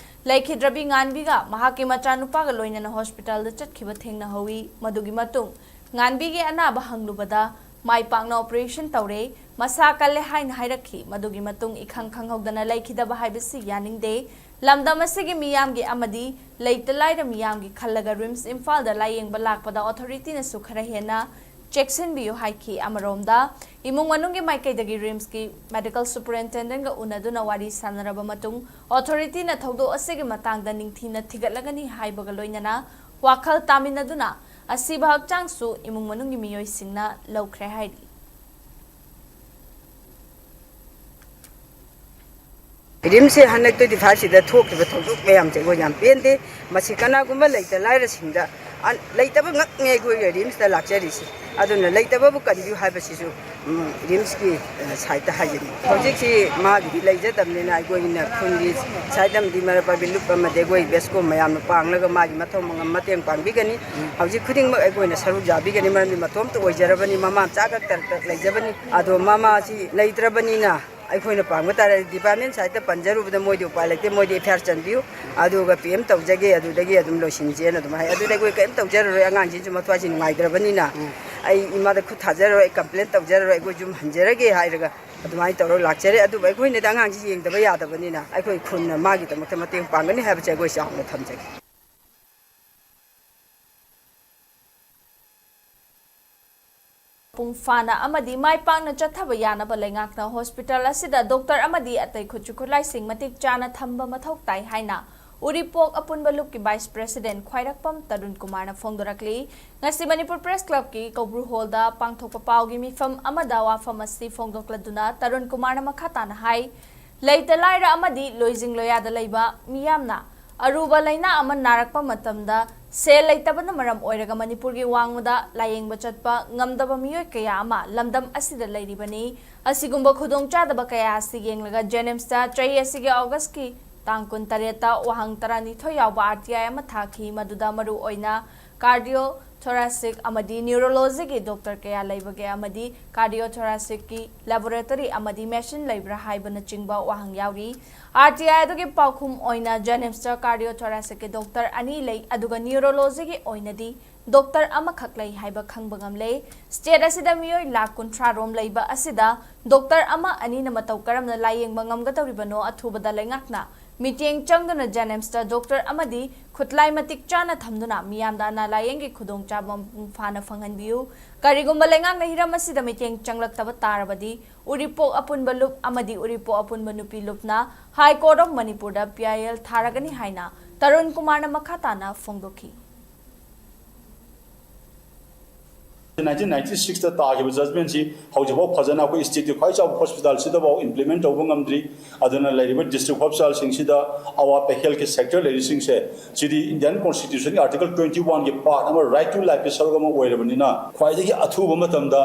ꯂꯩꯈꯤꯗ꯭ꯔꯕꯤ ꯉꯥꯟꯕꯤꯒ ꯃꯍꯥꯛꯀꯤ ꯃꯆꯥꯅꯨꯄꯥꯒ ꯂꯣꯏꯅꯅ hospitalꯗ ꯆꯠꯈꯤꯕ ꯊꯦꯡꯅꯍꯧꯏ꯫ ꯃꯗꯨꯒꯤ ꯃꯇꯨꯡ ꯉꯥꯟꯕꯤꯒꯤ ꯑꯅꯥꯕ ꯍꯪꯂꯨꯕꯗ, ꯃꯥꯏ ꯄꯥꯛꯅ operation ꯇꯧꯔꯦ, ꯃꯁꯥ ꯀꯜꯂꯦ ꯍꯥꯏꯅ ꯍꯥꯏꯔꯛꯈꯤ꯫ ꯃꯗꯨꯒꯤ ꯃꯇꯨꯡ ꯏꯈꯪ ꯈꯪꯍꯧꯗꯅ ꯂꯩꯈꯤꯗꯕ ꯍꯥꯏꯕꯁꯤ ꯌꯥꯅꯤꯡꯗꯦ꯫ ꯂꯝꯗꯝ ꯑꯁꯤꯒꯤ ꯃꯤꯌꯥꯝꯒꯤ ꯑꯃꯗꯤ ꯂꯩꯇ ꯂꯥꯏꯔ ꯃꯤꯌꯥꯝꯒꯤ ꯈꯜꯂꯒ RIMS ꯏꯝꯐꯥꯜꯗ ꯂꯥꯌꯦꯡꯕ ꯂꯥꯛꯄꯗ authorityꯅꯁꯨ ꯈꯔ ꯍꯦꯟꯅ ꯆꯦꯛꯁꯤꯟꯕꯤꯌꯨ ꯍꯥꯏꯈꯤ꯫ ꯑꯃꯔꯣꯝꯗ, ꯏꯃꯨꯡ ꯃꯅꯨꯡꯒꯤ ꯃꯥꯏꯀꯩꯗꯒꯤ ꯔꯤꯝꯁꯀꯤ ꯃꯦꯗꯤꯀꯦꯜ ꯁꯨꯄꯔꯤꯟꯇꯦꯟꯗꯦꯟꯒ ꯎꯅꯗꯨꯅ ꯋꯥꯔꯤ ꯁꯥꯟꯅꯔꯕ ꯃꯇꯨꯡ, ꯑꯣꯊꯣꯔꯤꯇꯤꯅ ꯊꯧꯗꯣꯛ ꯑꯁꯤꯒꯤ ꯃꯇꯥꯡꯗ ꯅꯤꯡꯊꯤꯅ ꯊꯤꯒꯠꯂꯒꯅꯤ ꯍꯥꯏꯕꯒ ꯂꯣꯏꯅꯅ ꯋꯥꯈꯜ ꯇꯥꯃꯤꯟꯅꯗꯨꯅ ꯑꯁꯤꯕ ꯍꯛꯆꯥꯡꯁꯨ ꯏꯃꯨꯡ ꯃꯅꯨꯡꯒꯤ ꯃꯤꯑꯣꯏꯁꯤꯡꯅ ꯂꯧꯈ꯭ꯔꯦ ꯍꯥꯏꯔꯤ꯫ ꯔꯤꯝꯁꯁꯦ ꯍꯟꯗꯛ ꯇ꯭ꯋꯦꯟꯇꯤ ꯐꯥꯏꯚꯁꯤꯗ ꯊꯣꯛꯈꯤꯕ ꯊꯧꯗꯣꯛ ꯃꯌꯥꯝꯁꯦ ꯑꯩꯈꯣꯏ ꯌꯥꯝ ꯄꯦꯟꯗꯦ꯫ ꯃꯁꯤ ꯀꯅꯥꯒꯨꯝꯕ ꯂꯩꯇ ꯂꯥꯏꯔꯁꯤꯡꯗ, ꯑ, ꯂꯩꯇꯕ ꯉꯛꯅꯦ ꯑꯩꯈꯣꯏ ꯔꯤꯝꯁꯇ ꯂꯥꯛꯆꯔꯤꯁꯤ꯫ ꯑꯗꯨꯅ ꯂꯩꯇꯕꯕꯨ ꯀꯟꯕꯤꯌꯨ ꯍꯥꯏꯕꯁꯤꯁꯨ, ꯎꯝ, ꯔꯤꯝꯁꯀꯤ, ꯑ, ꯁꯥꯏꯠꯇ ꯍꯥꯏꯖꯅꯤꯡꯏ꯫ ꯍꯧꯖꯤꯛꯁꯤ ꯃꯥꯒꯤꯗꯤ ꯂꯩꯖꯗꯕꯅꯤꯅ ꯑꯩꯈꯣꯏꯅ ꯈꯨꯟꯒꯤ ꯁꯥꯏꯠ ꯑꯃꯗꯤ ꯃꯔꯛ ꯄꯥꯏꯕꯤ ꯂꯨꯞ ꯑꯃꯗꯤ ꯑꯩꯈꯣꯏ ꯕꯦꯁꯀꯣꯝ ꯃꯌꯥꯝꯅ ꯄꯥꯡꯂꯒ ꯃꯥꯒꯤ ꯃꯊꯧ ꯃꯉꯝ ꯃꯇꯦꯡ ꯄꯥꯡꯕꯤꯒꯅꯤ꯫ ꯍꯧꯖꯤꯛ ꯈꯨꯗꯤꯡꯃꯛ ꯑꯩꯈꯣꯏꯅ ꯁꯔꯨꯛ ꯌꯥꯕꯤꯒꯅꯤ, ꯃꯔꯝꯗꯤ ꯃꯇꯣꯝꯇ ꯑꯣꯏꯖꯔꯕꯅꯤ, ꯃꯃꯥ ꯃꯆꯥ ꯈꯛꯇ ꯂꯩꯖꯕꯅꯤ꯫ ꯑꯗꯣ ꯃꯃꯥꯁꯤ ꯂꯩꯇ꯭ꯔꯕꯅꯤꯅ ꯑꯩꯈꯣꯏꯅ ꯄꯥꯡꯕ ꯇꯥꯔꯦ꯫ ꯗꯤꯄꯥꯔꯠꯃꯦꯟ ꯁꯥꯏꯠꯇ ꯄꯟꯖꯔꯨꯕꯗ ꯃꯣꯏꯗꯤ ꯎꯄꯥꯏ ꯂꯩꯇꯦ, ꯃꯣꯏꯗꯤ ꯑꯦꯐ ꯑꯥꯏ ꯑꯥꯔ ꯆꯟꯕꯤꯌꯨ, ꯑꯗꯨꯒ ꯄꯤ ꯑꯦꯝ ꯇꯧꯖꯒꯦ, ꯑꯗꯨꯗꯒꯤ ꯑꯗꯨꯝ ꯂꯣꯏꯁꯤꯟꯁꯦꯅ ꯑꯗꯨꯝ ꯍꯥꯏ꯫ ꯑꯗꯨꯗꯤ ꯑꯩꯈꯣꯏ ꯀꯔꯤꯝ ꯇꯧꯖꯔꯔꯣꯏ, ꯑꯉꯥꯡꯁꯤꯡꯁꯨ ꯃꯊ꯭ꯋꯥꯏꯁꯤ ꯅꯨꯡꯉꯥꯏꯇ꯭ꯔꯕꯅꯤꯅ꯫ ꯑꯩ ꯏꯃꯥꯗ ꯈꯨꯠ ꯊꯥꯖꯔꯔꯣꯏ, ꯑꯩ ꯀꯝꯄ꯭ꯂꯦꯟ ꯇꯧꯖꯔꯔꯣꯏ, ꯑꯩꯈꯣꯏ ꯌꯨꯝ ꯍꯟꯖꯔꯒꯦ ꯍꯥꯏꯔꯒ ꯑꯗꯨꯃꯥꯏꯅ ꯇꯧꯔꯒ ꯂꯥꯛꯆꯔꯦ꯫ ꯑꯗꯨꯕꯨ ꯑꯩꯈꯣꯏꯅꯗꯤ ꯑꯉꯥꯡꯁꯤ ꯌꯦꯡꯗꯕ ꯌꯥꯗꯕꯅꯤꯅ ꯑꯩꯈꯣꯏ ꯈꯨꯟꯅ ꯃꯥꯒꯤꯗꯃꯛꯇ ꯃꯇꯦꯡ ꯄꯥꯡꯒꯅꯤ ꯍꯥꯏꯕꯁꯦ ꯑꯩꯈꯣꯏ ꯆꯥꯎꯅ ꯊꯝꯖꯒꯦ꯫ ꯃꯄꯨꯡ ꯐꯥꯅ ꯑꯃꯗꯤ ꯃꯥꯏ ꯄꯥꯛꯅ ꯆꯠꯊꯕ ꯌꯥꯅꯕ ꯂꯩꯉꯥꯛꯅ ꯍꯣꯁꯄꯤꯇꯥꯜ ꯑꯁꯤꯗ ꯗꯣꯛꯇꯔ ꯑꯃꯗꯤ ꯑꯇꯩ ꯈꯨꯠꯁꯨ ꯈꯨꯠꯂꯥꯏꯁꯤꯡ ꯃꯇꯤꯛ ꯆꯥꯅ ꯊꯝꯕ ꯃꯊꯧ ꯇꯥꯏ ꯍꯥꯏꯅ ꯎꯔꯤꯄꯣꯛ ꯑꯄꯨꯟꯕ ꯂꯨꯞꯀꯤ ꯚꯥꯏꯁ ꯄ꯭ꯔꯦꯁꯤꯗꯦꯟꯠ ꯈ꯭ꯋꯥꯏꯔꯥꯛꯄꯝ ꯇꯔꯨꯟ ꯀꯨꯃꯥꯔꯅ ꯐꯣꯡꯗꯣꯔꯛꯂꯤ꯫ ꯉꯁꯤ ꯃꯅꯤꯄꯨꯔ ꯄ꯭ꯔꯦꯁ ꯀ꯭ꯂꯕꯀꯤ ꯀꯧꯕ꯭ꯔꯨ ꯍꯣꯜꯗ ꯄꯥꯡꯊꯣꯛꯄ ꯄꯥꯎꯒꯤ ꯃꯤꯐꯝ ꯑꯃꯗ ꯋꯥꯐꯝ ꯑꯁꯤ ꯐꯣꯡꯗꯣꯛꯂꯗꯨꯅ ꯇꯔꯨꯟ ꯀꯨꯃꯥꯔꯅ ꯃꯈꯥ ꯇꯥꯅ ꯍꯥꯏ, ꯂꯩꯇ ꯂꯥꯏꯔ ꯑꯃꯗꯤ ꯂꯣꯏꯖꯤꯡ ꯂꯣꯌꯥꯗ ꯂꯩꯕ ꯃꯤꯌꯥꯝꯅ ꯑꯔꯨꯕ ꯂꯥꯏꯅꯥ ꯑꯃ ꯅꯥꯔꯛꯄ ꯃꯇꯝꯗ ꯁꯦꯜ ꯂꯩꯇꯕꯅ ꯃꯔꯝ ꯑꯣꯏꯔꯒ ꯃꯅꯤꯄꯨꯔꯒꯤ ꯋꯥꯡꯃꯗ ꯂꯥꯌꯦꯡꯕ ꯆꯠꯄ ꯉꯝꯗꯕ ꯃꯤꯑꯣꯏ ꯀꯌꯥ ꯑꯃ ꯂꯝꯗꯝ ꯑꯁꯤꯗ ꯂꯩꯔꯤꯕꯅꯤ꯫ ꯑꯁꯤꯒꯨꯝꯕ ꯈꯨꯗꯣꯡꯆꯥꯗꯕ ꯀꯌꯥ ꯑꯁꯤ ꯌꯦꯡꯂꯒ ꯖꯦꯅꯤꯝꯁꯇ ꯆꯍꯤ ꯑꯁꯤꯒꯤ ꯑꯣꯒꯁꯀꯤ ꯇꯥꯡ ꯀꯨꯟꯇꯔꯦꯠꯇ ꯋꯥꯍꯪ ꯇꯔꯥꯅꯤꯊꯣꯏ ꯌꯥꯎꯕ ꯑꯥꯔ ꯇꯤ ꯑꯥꯏ ꯑꯃ ꯊꯥꯈꯤ, ꯃꯗꯨꯗ ꯃꯔꯨ ꯑꯣꯏꯅ ꯀꯥꯔꯗꯤꯑꯣ ꯊꯣꯔꯥꯁꯤꯛ ꯑꯃꯗꯤ ꯅ꯭ꯌꯨꯔꯣꯂꯣꯖꯤꯒꯤ ꯗꯣꯛꯇꯔ ꯀꯌꯥ ꯂꯩꯕꯒꯦ ꯑꯃꯗꯤ ꯀꯥꯔꯗꯤꯑꯣ ꯊꯣꯔꯥꯁꯤꯛꯀꯤ ꯂꯦꯕꯣꯔꯦꯇꯣꯔꯤ ꯑꯃꯗꯤ ꯃꯦꯁꯤꯟ ꯂꯩꯕ꯭ꯔꯥ ꯍꯥꯏꯕꯅꯆꯤꯡꯕ ꯋꯥꯍꯪ ꯌꯥꯎꯔꯤ꯫ ꯑꯥꯔ ꯇꯤ ꯑꯥꯏ ꯑꯗꯨꯒꯤ ꯄꯥꯎꯈꯨꯝ ꯑꯣꯏꯅ ꯖꯦꯅꯤꯝꯁꯇ ꯀꯥꯔꯗꯤꯑꯣ ꯊꯣꯔꯥꯁꯤꯛꯀꯤ ꯗꯣꯛꯇꯔ ꯑꯅꯤ ꯂꯩ, ꯑꯗꯨꯒ ꯅ꯭ꯌꯨꯔꯣꯂꯣꯖꯤꯒꯤ ꯑꯣꯏꯅꯗꯤ ꯗꯣꯛꯇꯔ ꯑꯃꯈꯛ ꯂꯩ ꯍꯥꯏꯕ ꯈꯪꯕ ꯉꯝꯂꯦ꯫ ꯁ꯭ꯇꯦꯠ ꯑꯁꯤꯗ ꯃꯤꯑꯣꯏ ꯂꯥꯈ ꯀꯨꯟꯊ꯭ꯔꯥ ꯔꯣꯝ ꯂꯩꯕ ꯑꯁꯤꯗ ꯗꯣꯛꯇꯔ ꯑꯃ ꯑꯅꯤꯅ ꯃꯇꯧ ꯀꯔꯝꯅ ꯂꯥꯌꯦꯡꯕ ꯉꯝꯒꯗꯧꯔꯤꯕꯅꯣ? ꯑꯊꯨꯕꯗ ꯂꯩꯉꯥꯛꯅ ꯃꯤꯠꯌꯦꯡ ꯆꯪꯗꯨꯅ ꯖꯦꯅꯤꯝꯁꯇ ꯗꯣꯛꯇꯔ ꯑꯃꯗꯤ ꯈꯨꯠꯂꯥꯏ ꯃꯇꯤꯛ ꯆꯥꯅ ꯊꯝꯗꯨꯅ ꯃꯤꯌꯥꯝꯗ ꯑꯅꯥ ꯂꯥꯌꯦꯡꯒꯤ ꯈꯨꯗꯣꯡꯆꯥꯕ ꯃꯄꯨꯡ ꯐꯥꯅ ꯐꯪꯍꯟꯕꯤꯌꯨ꯫ ꯀꯔꯤꯒꯨꯝꯕ ꯂꯩꯉꯥꯛꯅ ꯍꯤꯔꯝ ꯑꯁꯤꯗ ꯃꯤꯠꯌꯦꯡ ꯆꯪꯂꯛꯇꯕ ꯇꯥꯔꯕꯗꯤ ꯎꯔꯤꯄꯣꯛ ꯑꯄꯨꯟꯕ ꯂꯨꯞ ꯑꯃꯗꯤ ꯎꯔꯤꯄꯣꯛ ꯑꯄꯨꯟꯕ ꯅꯨꯄꯤ ꯂꯨꯞꯅ High Court of ꯃꯅꯤꯄꯨꯔꯗ P I L ꯊꯥꯔꯒꯅꯤ ꯍꯥꯏꯅ ꯇꯔꯨꯟ ꯀꯨꯃꯥꯔꯅ ꯃꯈꯥ ꯇꯥꯅ ꯐꯣꯡꯗꯣꯛꯈꯤ꯫ ꯅꯥꯏꯟꯇꯤꯟ ꯅꯥꯏꯟꯇꯤ ꯁꯤꯛꯁꯇ ꯇꯥꯈꯤꯕ ꯖꯖꯃꯦꯟꯁꯤ ꯍꯧꯖꯤꯛꯐꯥꯎ ꯐꯖꯅ ꯑꯩꯈꯣꯏ ꯁ꯭ꯇꯦꯠꯀꯤ ꯈ꯭ꯋꯥꯏ ꯆꯥꯎꯕ ꯍꯣꯁꯄꯤꯇꯥꯜꯁꯤꯗꯐꯥꯎ ꯏꯝꯄ꯭ꯂꯤꯃꯦꯟ ꯇꯧꯕ ꯉꯝꯗ꯭ꯔꯤ꯫ ꯑꯗꯨꯅ ꯂꯩꯔꯤꯕ ꯗꯤꯁꯇ꯭ꯔꯤꯛ ꯍꯣꯁꯄꯤꯇꯥꯜꯁꯤꯡꯁꯤꯗ ꯑꯋꯥꯠꯄ ꯍꯦꯜꯊꯀꯤ ꯁꯦꯛꯇꯔ ꯂꯩꯔꯤꯁꯤꯡꯁꯦ, ꯁꯤꯗꯤ ꯏꯟꯗꯤꯌꯥꯟ ꯀꯣꯟꯁꯇꯤꯇ꯭ꯌꯨꯁꯟꯒꯤ ꯑꯥꯔꯇꯤꯀꯜ ꯇ꯭ꯋꯦꯟꯇꯤ ꯋꯥꯟꯒꯤ ꯄꯥꯔꯠ ꯑꯃ, ꯔꯥꯏꯠ ꯇꯨ ꯂꯥꯏꯐꯀꯤ ꯁꯔꯨꯛ ꯑꯃ ꯑꯣꯏꯔꯕꯅꯤꯅ, ꯈ꯭ꯋꯥꯏꯗꯒꯤ ꯑꯊꯨꯕ ꯃꯇꯝꯗ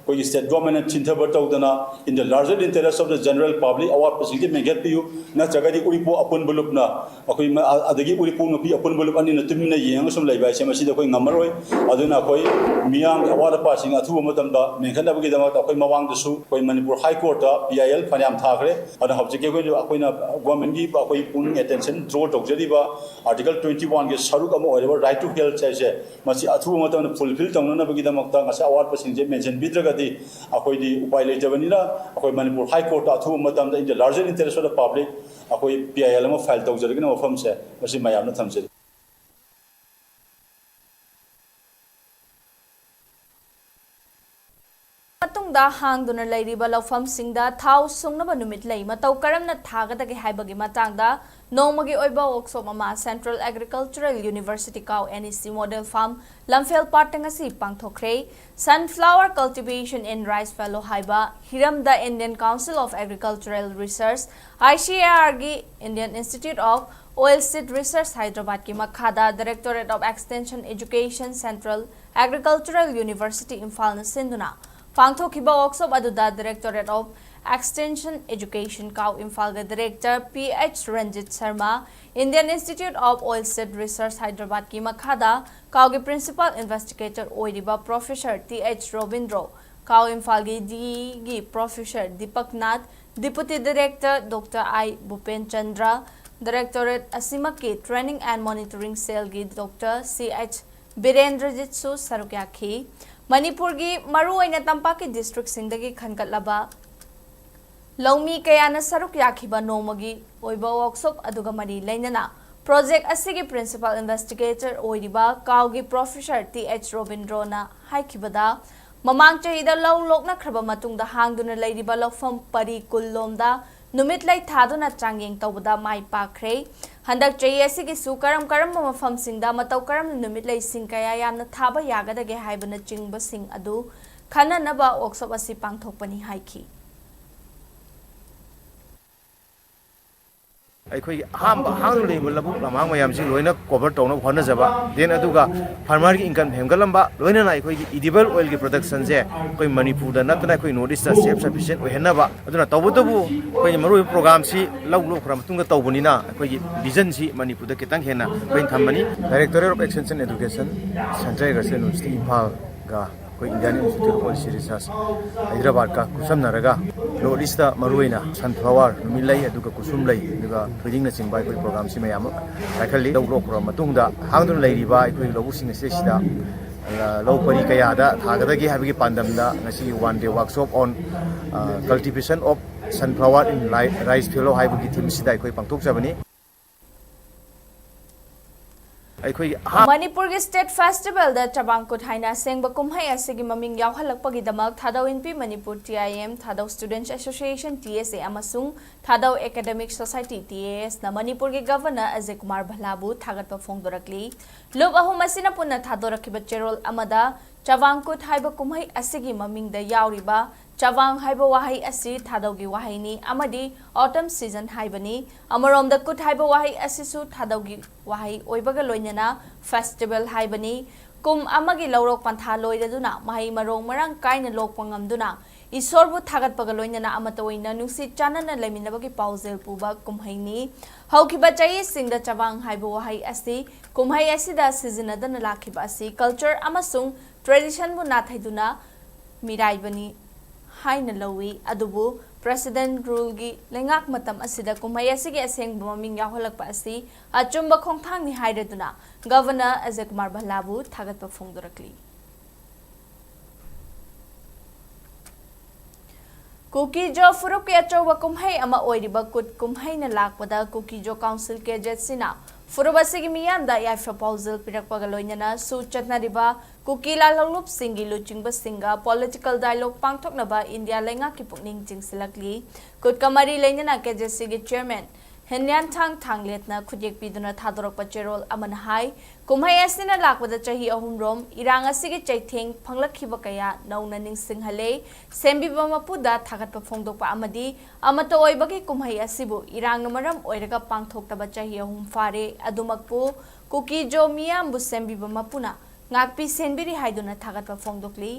ꯑꯩꯈꯣꯏꯒꯤ ꯁ꯭ꯇꯦꯠ ꯒꯣꯔꯃꯦꯟꯅ ꯊꯤꯟꯊꯕ ꯇꯧꯗꯅ, in the larger interest of the general public, ꯑꯋꯥꯠꯄꯁꯤꯡꯁꯦ ꯃꯦꯟꯈꯠꯄꯤꯌꯨ, ꯅꯠꯇ꯭ꯔꯒꯗꯤ ꯎꯔꯤꯄꯣꯛ ꯑꯄꯨꯟꯕ ꯂꯨꯞꯅ ꯑꯩꯈꯣꯏ ꯃ-, ꯑ-, ꯑꯗꯒꯤ ꯎꯔꯤꯄꯣꯛ ꯅꯨꯄꯤ ꯑꯄꯨꯟꯕ ꯂꯨꯞ ꯑꯅꯤꯅ ꯇꯨꯃꯤꯟꯅ ꯌꯦꯡꯉꯒ ꯁꯨꯝ ꯂꯩꯕ ꯍꯥꯏꯁꯦ ꯃꯁꯤꯗꯤ ꯑꯩꯈꯣꯏ ꯉꯝꯃꯔꯣꯏ꯫ ꯑꯗꯨꯅ ꯑꯩꯈꯣꯏ ꯃꯤꯌꯥꯝꯒꯤ ꯑꯋꯥꯠ ꯑꯄꯥꯁꯤꯡ ꯑꯊꯨꯕ ꯃꯇꯝꯗ ꯃꯦꯟꯈꯠꯅꯕꯒꯤꯗꯃꯛꯇ ꯑꯩꯈꯣꯏ ꯃꯃꯥꯡꯗꯁꯨ ꯑꯩꯈꯣꯏ ꯃꯅꯤꯄꯨꯔ ꯍꯥꯏ ꯀꯣꯔꯠꯇ P I L ꯐꯅꯌꯥꯝ ꯊꯥꯈ꯭ꯔꯦ꯫ ꯑꯗꯨꯅ ꯍꯧꯖꯤꯛꯀꯤ ꯑꯩꯈꯣꯏꯅ, ꯑꯩꯈꯣꯏꯅ ꯒꯣꯔꯃꯦꯟꯒꯤ ꯑꯩꯈꯣꯏ ꯄꯨꯛꯅꯤꯡ ꯑꯦꯇꯦꯟꯁꯟ ꯗ꯭ꯔꯣ ꯇꯧꯖꯔꯤꯕ ꯑꯥꯔꯇꯤꯀꯜ ꯇ꯭ꯋꯦꯟꯇꯤ ꯋꯥꯟꯒꯤ ꯁꯔꯨꯛ ꯑꯃ ꯑꯣꯏꯔꯤꯕ ꯔꯥꯏꯠ ꯇꯨ ꯍꯦꯜꯊ ꯍꯥꯏꯁꯦ, ꯃꯁꯤ ꯑꯊꯨꯕ ꯃꯇꯝꯗ ꯐꯨꯜꯐꯤꯜ ꯇꯧꯅꯅꯕꯒꯤꯗꯃꯛꯇ ꯉꯁꯥꯏ ꯑꯋꯥꯠꯄꯁꯤꯡꯁꯦ ꯃꯦꯟꯁꯤꯟꯕꯤꯗ꯭ꯔꯒꯗꯤ ꯑꯩꯈꯣꯏꯗꯤ ꯎꯄꯥꯏ ꯂꯩꯇꯕꯅꯤꯅ, ꯑꯩꯈꯣꯏ ꯃꯅꯤꯄꯨꯔ ꯍꯥꯏ ꯀꯣꯔꯠꯇ ꯑꯊꯨꯕ ꯃꯇꯝꯗ, in the larger interest of the public, ꯑꯩꯈꯣꯏ P I L ꯑꯃ ꯐꯥꯏꯜ ꯇꯧꯖꯔꯒꯅ ꯃꯐꯝꯁꯦ ꯃꯁꯤ ꯃꯌꯥꯝꯅ ꯊꯝꯖꯔꯤ꯫ ꯃꯇꯨꯡꯗ ꯍꯥꯡꯗꯨꯅ ꯂꯩꯔꯤꯕ ꯂꯧꯐꯝꯁꯤꯡꯗ ꯊꯥꯎ ꯁꯨꯡꯅꯕ ꯅꯨꯃꯤꯠ ꯂꯩ ꯃꯇꯧ ꯀꯔꯝꯅ ꯊꯥꯒꯗꯒꯦ ꯍꯥꯏꯕꯒꯤ ꯃꯇꯥꯡꯗ ꯅꯣꯡꯃꯒꯤ ꯑꯣꯏꯕ ꯋꯥꯔꯛꯁꯣꯞ ꯑꯃ Central Agricultural University ꯀꯥꯎ N E C Model Farm ꯂꯝꯐꯦꯜ ꯄꯥꯠꯇ ꯉꯁꯤ ꯄꯥꯡꯊꯣꯛꯈ꯭ꯔꯦ꯫ Sunflower Cultivation in Rice Fallow ꯍꯥꯏꯕ ꯍꯤꯔꯝꯗ Indian Council of Agricultural Research, I C A R ꯒꯤ Indian Institute of Oilseed Research ꯍꯥꯏꯗ꯭ꯔꯕꯥꯗꯀꯤ ꯃꯈꯥꯗ Directorate of Extension Education, Central Agricultural University ꯏꯝꯐꯥꯜꯅ ꯁꯤꯟꯗꯨꯅ ꯄꯥꯡꯊꯣꯛꯈꯤꯕ ꯋꯥꯔꯛꯁꯣꯞ ꯑꯗꯨꯗ Directorate of Extension Education ꯀꯥꯎ ꯏꯝꯐꯥꯜꯒꯤ Director P H Ranjit Sharma, Indian Institute of Oilseed Research ꯍꯥꯏꯗ꯭ꯔꯕꯥꯗꯀꯤ ꯃꯈꯥꯗ ꯀꯥꯎꯒꯤ Principal Investigator ꯑꯣꯏꯔꯤꯕ Professor T H ꯔꯣꯕꯤꯟꯗ꯭ꯔꯣ, ꯀꯥꯎ ꯏꯝꯐꯥꯜꯒꯤ D E ꯒꯤ Professor Deepak Nath, Deputy Director Doctor I ꯚꯨꯄꯦꯟ Chandra, Directorate ꯑꯁꯤꯃꯛꯀꯤ Training and Monitoring Cell ꯒꯤ Doctor C H ꯕꯤꯔꯦꯟꯗ꯭ꯔꯖꯤꯠꯁꯨ ꯁꯔꯨꯛ ꯌꯥꯈꯤ꯫ ꯃꯅꯤꯄꯨꯔꯒꯤ ꯃꯔꯨꯑꯣꯏꯅ ꯇꯝꯄꯥꯛꯀꯤ ꯗꯤꯁꯇ꯭ꯔꯤꯛꯁꯤꯡꯗꯒꯤ ꯈꯟꯒꯠꯂꯕ ꯂꯧꯃꯤ ꯀꯌꯥꯅ ꯁꯔꯨꯛ ꯌꯥꯈꯤꯕ ꯅꯣꯡꯃꯒꯤ ꯑꯣꯏꯕ ꯋꯥꯔꯛꯁꯣꯞ ꯑꯗꯨꯒ ꯃꯔꯤ ꯂꯩꯅꯅ ꯄ꯭ꯔꯣꯖꯦꯛ ꯑꯁꯤꯒꯤ ꯄ꯭ꯔꯤꯟꯁꯤꯄꯥꯜ ꯏꯟꯚꯦꯁꯇꯤꯒꯦꯇꯔ ꯑꯣꯏꯔꯤꯕ ꯀꯥꯎꯒꯤ ꯄ꯭ꯔꯣꯐꯦꯁꯔ ꯇꯤ ꯑꯩꯆ ꯔꯣꯕꯤꯟꯗ꯭ꯔꯣꯅ ꯍꯥꯏꯈꯤꯕꯗ, ꯃꯃꯥꯡ ꯆꯍꯤꯗ ꯂꯧ ꯂꯣꯛꯅꯈ꯭ꯔꯕ ꯃꯇꯨꯡꯗ ꯍꯥꯡꯗꯨꯅ ꯂꯩꯔꯤꯕ ꯂꯧꯐꯝ ꯄꯔꯤ ꯀꯨꯟ ꯂꯣꯝꯗ ꯅꯨꯃꯤꯠ ꯂꯩ ꯊꯥꯗꯨꯅ ꯆꯥꯡꯌꯦꯡ ꯇꯧꯕꯗ ꯃꯥꯏ ꯄꯥꯛꯈ꯭ꯔꯦ꯫ ꯍꯟꯗꯛ ꯆꯍꯤ ꯑꯁꯤꯒꯤꯁꯨ ꯀꯔꯝ ꯀꯔꯝꯕ ꯃꯐꯝꯁꯤꯡꯗ ꯃꯇꯧ ꯀꯔꯝꯅ ꯅꯨꯃꯤꯠ ꯂꯩꯁꯤꯡ ꯀꯌꯥ ꯌꯥꯝꯅ ꯊꯥꯕ ꯌꯥꯒꯗꯒꯦ ꯍꯥꯏꯕꯅꯆꯤꯡꯕꯁꯤꯡ ꯑꯗꯨ ꯈꯟꯅꯅꯕ ꯋꯥꯔꯛꯁꯣꯞ ꯑꯁꯤ ꯄꯥꯡꯊꯣꯛꯄꯅꯤ ꯍꯥꯏꯈꯤ꯫ ꯑꯩꯈꯣꯏꯒꯤ ꯑꯍꯥꯟꯕ ꯑꯍꯥꯡꯗꯨꯅ ꯂꯩꯕ ꯂꯧꯕꯨꯛ ꯂꯝꯍꯥꯡ ꯃꯌꯥꯝꯁꯤ ꯂꯣꯏꯅ ꯀꯣꯚꯔ ꯇꯧꯅꯕ ꯍꯣꯠꯅꯖꯕ, ꯗꯦꯟ ꯑꯗꯨꯒ ꯐꯥꯔꯃꯔꯒꯤ ꯏꯟꯀꯝ ꯍꯦꯟꯒꯠꯂꯝꯕ, ꯂꯣꯏꯅꯅ ꯑꯩꯈꯣꯏꯒꯤ ꯏꯗꯤꯕꯜ ꯑꯣꯏꯜꯒꯤ ꯄ꯭ꯔꯗꯛꯁꯟꯁꯦ ꯑꯩꯈꯣꯏ ꯃꯅꯤꯄꯨꯔꯗ ꯅꯠꯇꯅ ꯑꯩꯈꯣꯏ ꯅꯣꯔꯠ ꯏꯁꯇ ꯁꯦꯜꯐ ꯁꯐꯤꯁꯤꯌꯦꯟ ꯑꯣꯏꯍꯟꯅꯕ꯫ ꯑꯗꯨꯅ ꯇꯧꯕꯇꯕꯨ ꯑꯩꯈꯣꯏꯒꯤ ꯃꯔꯨꯑꯣꯏꯕ ꯄ꯭ꯔꯣꯒꯥꯝꯁꯤ ꯂꯧ ꯂꯣꯛꯈ꯭ꯔ ꯃꯇꯨꯡꯗ ꯇꯧꯕꯅꯤꯅ ꯑꯩꯈꯣꯏꯒꯤ ꯚꯤꯖꯟꯁꯤ ꯃꯅꯤꯄꯨꯔꯗ ꯈꯤꯇꯪ ꯍꯦꯟꯅ ꯑꯩꯈꯣꯏꯅ ꯊꯝꯕꯅꯤ꯫ Directorate of Extension Education, Central Agricultural University, ꯏꯝꯐꯥꯜꯒ ꯑꯩꯈꯣꯏ Indian Institute of Policy Research, ꯍꯥꯏꯗ꯭ꯔꯕꯥꯗꯀ ꯈꯨꯠꯁꯝꯅꯔꯒ ꯅꯣꯔꯠ ꯏꯁꯇ ꯃꯔꯨꯑꯣꯏꯅ ꯁꯟꯐ꯭ꯂꯥꯋꯔ, ꯅꯨꯃꯤꯠꯂꯩ, ꯑꯗꯨꯒ ꯀꯨꯁꯨꯝꯂꯩ, ꯑꯗꯨꯒ ꯊꯣꯏꯗꯤꯡꯅꯆꯤꯡꯕ ꯑꯩꯈꯣꯏ ꯄ꯭ꯔꯣꯒꯥꯝꯁꯤ ꯃꯌꯥꯝ ꯑꯃ ꯄꯥꯏꯈꯠꯂꯤ꯫ ꯂꯧ ꯂꯣꯛꯈ꯭ꯔꯕ ꯃꯇꯨꯡꯗ ꯍꯥꯡꯗꯨꯅ ꯂꯩꯔꯤꯕ ꯑꯩꯈꯣꯏ ꯂꯧꯕꯨꯛꯁꯤꯡ ꯑꯁꯤꯗꯩꯁꯤꯗ, ꯑ, ꯂꯧ ꯄꯔꯤ ꯀꯌꯥꯗ ꯊꯥꯒꯗꯒꯦ ꯍꯥꯏꯕꯒꯤ ꯄꯥꯟꯗꯝꯗ ꯉꯁꯤꯒꯤ One Day Workshop on, ꯑ, Cultivation of Sunflower in Li-, Rice Fallow ꯍꯥꯏꯕꯒꯤ ꯊꯤꯝꯁꯤꯗ ꯑꯩꯈꯣꯏ ꯄꯥꯡꯊꯣꯛꯆꯕꯅꯤ꯫ ꯑꯩꯈꯣꯏꯒꯤ ꯑꯍꯥꯟ- ꯃꯅꯤꯄꯨꯔꯒꯤ ꯁ꯭ꯇꯦꯠ ꯐꯦꯁꯇꯤꯚꯦꯜꯗ ꯆꯕꯥꯡꯀꯨꯠ ꯍꯥꯏꯅ ꯑꯁꯦꯡꯕ ꯀꯨꯝꯍꯩ ꯑꯁꯤꯒꯤ ꯃꯃꯤꯡ ꯌꯥꯎꯍꯜꯂꯛꯄꯒꯤꯗꯃꯛ ꯊꯥꯗꯧ ꯏꯟꯄꯤ ꯃꯅꯤꯄꯨꯔ, ꯇꯤ ꯑꯥꯏ ꯑꯦꯝ, ꯊꯥꯗꯧ ꯁ꯭ꯇꯨꯗꯦꯟꯠꯁ ꯑꯦꯁꯣꯁꯤꯌꯦꯁꯟ, ꯇꯤ ꯑꯦꯁ ꯑꯦ, ꯑꯃꯁꯨꯡ ꯊꯥꯗꯧ ꯑꯦꯀꯥꯗꯦꯃꯤꯛ ꯁꯣꯁꯥꯏꯇꯤ, ꯇꯤ ꯑꯦ ꯑꯦꯁꯅ ꯃꯅꯤꯄꯨꯔꯒꯤ ꯒꯚꯔꯅꯔ ꯑꯖꯌ ꯀꯨꯃꯥꯔ ꯚꯜꯂꯥꯕꯨ ꯊꯥꯒꯠꯄ ꯐꯣꯡꯗꯣꯔꯛꯂꯤ꯫ ꯂꯨꯞ ꯑꯍꯨꯝ ꯑꯁꯤꯅ ꯄꯨꯟꯅ ꯊꯥꯗꯣꯔꯛꯈꯤꯕ ꯆꯦꯔꯣꯜ ꯑꯃꯗ ꯆꯕꯥꯡꯀꯨꯠ ꯍꯥꯏꯕ ꯀꯨꯝꯍꯩ ꯑꯁꯤꯒꯤ ꯃꯃꯤꯡꯗ ꯌꯥꯎꯔꯤꯕ ꯆꯕꯥꯡ ꯍꯥꯏꯕ ꯋꯥꯍꯩ ꯑꯁꯤ ꯊꯥꯗꯧꯒꯤ ꯋꯥꯍꯩꯅꯤ ꯑꯃꯗꯤ autumn season ꯍꯥꯏꯕꯅꯤ꯫ ꯑꯃꯔꯣꯝꯗ ꯀꯨꯠ ꯍꯥꯏꯕ ꯋꯥꯍꯩ ꯑꯁꯤꯁꯨ ꯊꯥꯗꯧꯒꯤ ꯋꯥꯍꯩ ꯑꯣꯏꯕꯒ ꯂꯣꯏꯅꯅ ꯐꯦꯁꯇꯤꯚꯦꯜ ꯍꯥꯏꯕꯅꯤ꯫ ꯀꯨꯝ ꯑꯃꯒꯤ ꯂꯧꯔꯣꯛ ꯄꯟꯊꯥ ꯂꯣꯏꯔꯗꯨꯅ ꯃꯍꯩ ꯃꯔꯣꯡ ꯃꯔꯥꯡ ꯀꯥꯏꯅ ꯂꯣꯛꯄ ꯉꯝꯗꯨꯅ ꯏꯁꯣꯔꯕꯨ ꯊꯥꯒꯠꯄꯒ ꯂꯣꯏꯅꯅ ꯑꯃꯠꯇ ꯑꯣꯏꯅ ꯅꯨꯡꯁꯤ ꯆꯥꯟꯅꯅ ꯂꯩꯃꯤꯟꯅꯕꯒꯤ ꯄꯥꯎꯖꯦꯜ ꯄꯨꯕ ꯀꯨꯝꯍꯩꯅꯤ꯫ ꯍꯧꯈꯤꯕ ꯆꯍꯤꯁꯤꯡꯗ ꯆꯕꯥꯡ ꯍꯥꯏꯕ ꯋꯥꯍꯩ ꯑꯁꯤ ꯀꯨꯝꯍꯩ ꯑꯁꯤꯗ ꯁꯤꯖꯤꯟꯅꯗꯅ ꯂꯥꯛꯈꯤꯕ ꯑꯁꯤ ꯀꯜꯆꯔ ꯑꯃꯁꯨꯡ ꯇ꯭ꯔꯦꯗꯤꯁꯟꯕꯨ ꯅꯥꯊꯩꯗꯨꯅ ꯃꯤꯔꯥꯏꯕꯅꯤ ꯍꯥꯏꯅ ꯂꯧꯏ꯫ ꯑꯗꯨꯕꯨ ꯄ꯭ꯔꯦꯁꯤꯗꯦꯟꯠ ꯔꯨꯜꯒꯤ ꯂꯩꯉꯥꯛ ꯃꯇꯝ ꯑꯁꯤꯗ ꯀꯨꯝꯍꯩ ꯑꯁꯤꯒꯤ ꯑꯁꯦꯡꯕ ꯃꯃꯤꯡ ꯌꯥꯎꯍꯜꯂꯛꯄ ꯑꯁꯤ ꯑꯆꯨꯝꯕ ꯈꯣꯡꯊꯥꯡꯅꯤ ꯍꯥꯏꯔꯗꯨꯅ ꯒꯚꯔꯅꯔ ꯑꯖꯌ ꯀꯨꯃꯥꯔ ꯚꯜꯂꯥꯕꯨ ꯊꯥꯒꯠꯄ ꯐꯣꯡꯗꯣꯔꯛꯂꯤ꯫ ꯀꯨꯀꯤ-ꯖꯣ ꯐꯨꯔꯨꯞꯀꯤ ꯑꯆꯧꯕ ꯀꯨꯝꯍꯩ ꯑꯃ ꯑꯣꯏꯔꯤꯕ ꯀꯨꯠ ꯀꯨꯝꯍꯩꯅ ꯂꯥꯛꯄꯗ ꯀꯨꯀꯤ-ꯖꯣ ꯀꯥꯎꯟꯁꯤꯜ, ꯀꯦ ꯖꯦꯠ ꯁꯤꯅ ꯐꯨꯔꯨꯞ ꯑꯁꯤꯒꯤ ꯃꯤꯌꯥꯝꯗ ꯌꯥꯏꯐ ꯄꯥꯎꯖꯦꯜ ꯄꯤꯔꯛꯄꯒ ꯂꯣꯏꯅꯅ ꯁꯨ ꯆꯠꯅꯔꯤꯕ ꯀꯨꯀꯤ ꯂꯥꯜꯍꯧꯂꯨꯞꯁꯤꯡꯒꯤ ꯂꯨꯆꯤꯡꯕꯁꯤꯡꯒ ꯄꯣꯂꯤꯇꯤꯀꯦꯜ ꯗꯥꯏꯂꯣꯒ ꯄꯥꯡꯊꯣꯛꯅꯕ ꯏꯟꯗꯤꯌꯥ ꯂꯩꯉꯥꯛꯀꯤ ꯄꯨꯛꯅꯤꯡ ꯆꯤꯡꯁꯤꯜꯂꯛꯂꯤ꯫ ꯀꯨꯠꯀ ꯃꯔꯤ ꯂꯩꯅꯅ ꯀꯦ ꯖꯦꯠ ꯁꯤꯒꯤ ꯆꯤꯌꯔꯃꯦꯟ ꯍꯦꯟꯌꯥꯟꯊꯥꯡ ꯊꯥꯡꯂꯦꯠꯅ ꯈꯨꯠꯌꯦꯛ ꯄꯤꯗꯨꯅ ꯊꯥꯗꯣꯔꯛꯄ ꯆꯦꯔꯣꯜ ꯑꯃꯅ ꯍꯥꯏ, ꯀꯨꯝꯍꯩ ꯑꯁꯤꯅ ꯂꯥꯛꯄꯗ ꯆꯍꯤ ꯑꯍꯨꯝꯔꯣꯝ ꯏꯔꯥꯡ ꯑꯁꯤꯒꯤ ꯆꯩꯊꯦꯡ ꯐꯪꯂꯛꯈꯤꯕ ꯀꯌꯥ ꯅꯧꯅ ꯅꯤꯡꯁꯤꯡꯍꯜꯂꯦ꯫ ꯁꯦꯝꯕꯤꯕ ꯃꯄꯨꯗ ꯊꯥꯒꯠꯄ ꯐꯣꯡꯗꯣꯛꯄ ꯑꯃꯗꯤ ꯑꯃꯠꯇ ꯑꯣꯏꯕꯒꯤ ꯀꯨꯝꯍꯩ ꯑꯁꯤꯕꯨ ꯏꯔꯥꯡꯅ ꯃꯔꯝ ꯑꯣꯏꯔꯒ ꯄꯥꯡꯊꯣꯛꯇꯕ ꯆꯍꯤ ꯑꯍꯨꯝ ꯐꯥꯔꯦ꯫ ꯑꯗꯨꯃꯛꯄꯨ ꯀꯨꯀꯤ-ꯖꯣ ꯃꯤꯌꯥꯝꯕꯨ ꯁꯦꯝꯕꯤꯕ ꯃꯄꯨꯅ ꯉꯥꯛꯄꯤ ꯁꯦꯟꯕꯤꯔꯤ ꯍꯥꯏꯗꯨꯅ ꯊꯥꯒꯠꯄ ꯐꯣꯡꯗꯣꯛꯂꯤ꯫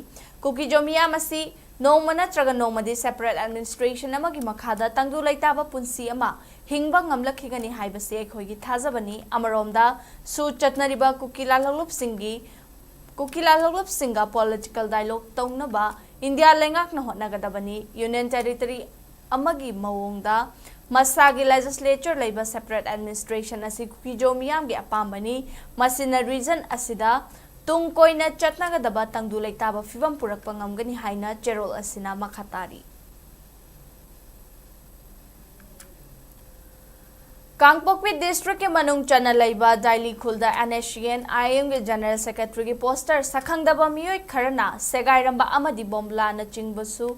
ꯀꯨꯀꯤ-ꯖꯣ ꯃꯤꯌꯥꯝ ꯑꯁꯤ ꯅꯣꯡꯃ ꯅꯠꯇ꯭ꯔꯒ ꯅꯣꯡꯃꯗꯤ ꯁꯦꯄꯔꯦꯠ ꯑꯦꯗꯃꯤꯅꯤꯁꯇ꯭ꯔꯦꯁꯟ ꯑꯃꯒꯤ ꯃꯈꯥꯗ ꯇꯪꯗꯨ ꯂꯩꯇꯥꯕ ꯄꯨꯟꯁꯤ ꯑꯃ ꯍꯤꯡꯕ ꯉꯝꯂꯛꯈꯤꯒꯅꯤ ꯍꯥꯏꯕꯁꯤ ꯑꯩꯈꯣꯏꯒꯤ ꯊꯥꯖꯕꯅꯤ꯫ ꯑꯃꯔꯣꯝꯗ ꯁꯨ ꯆꯠꯅꯔꯤꯕ ꯀꯨꯀꯤ ꯂꯥꯜꯍꯧꯂꯨꯞꯁꯤꯡꯒꯤ, ꯀꯨꯀꯤ ꯂꯥꯜꯍꯧꯂꯨꯞꯁꯤꯡꯒ ꯄꯣꯂꯤꯇꯤꯀꯦꯜ ꯗꯥꯏꯂꯣꯒ ꯇꯧꯅꯕ ꯏꯟꯗꯤꯌꯥ ꯂꯩꯉꯥꯛꯅ ꯍꯣꯠꯅꯒꯗꯕꯅꯤ꯫ ꯌꯨꯅꯤꯌꯟ ꯇꯦꯔꯤꯇꯣꯔꯤ ꯑꯃꯒꯤ ꯃꯑꯣꯡꯗ ꯃꯁꯥꯒꯤ ꯂꯦꯖꯤꯁꯂꯦꯆꯔ ꯂꯩꯕ ꯁꯦꯄꯔꯦꯠ ꯑꯦꯗꯃꯤꯅꯤꯁꯇ꯭ꯔꯦꯁꯟ ꯑꯁꯤ ꯀꯨꯀꯤ-ꯖꯣ ꯃꯤꯌꯥꯝꯒꯤ ꯑꯄꯥꯝꯕꯅꯤ꯫ ꯃꯁꯤꯅ ꯔꯤꯖꯟ ꯑꯁꯤꯗ ꯇꯨꯡ ꯀꯣꯏꯅ ꯆꯠꯅꯒꯗꯕ ꯇꯪꯗꯨ ꯂꯩꯇꯥꯕ ꯐꯤꯕꯝ ꯄꯨꯔꯛꯄ ꯉꯝꯒꯅꯤ ꯍꯥꯏꯅ ꯆꯦꯔꯣꯜ ꯑꯁꯤꯅ ꯃꯈꯥ ꯇꯥꯔꯤ꯫ ꯀꯥꯡꯄꯣꯛꯄꯤ ꯗꯤꯁꯇ꯭ꯔꯤꯛꯀꯤ ꯃꯅꯨꯡ ꯆꯟꯅ ꯂꯩꯕ ꯗꯥꯏꯂꯤ ꯈꯨꯜꯗ ꯑꯦꯟ ꯑꯦꯁ ꯁꯤ ꯑꯦꯟ ꯑꯥꯏ ꯑꯦꯝꯒꯤ ꯖꯦꯅꯔꯦꯜ ꯁꯦꯀ꯭ꯔꯦꯇꯔꯤꯒꯤ ꯄꯣꯁꯇꯔ ꯁꯛꯈꯪꯗꯕ ꯃꯤꯑꯣꯏ ꯈꯔꯅ ꯁꯦꯒꯥꯏꯔꯝꯕ ꯑꯃꯗꯤ ꯕꯣꯝꯕꯨꯂꯥꯅꯆꯤꯡꯕꯁꯨ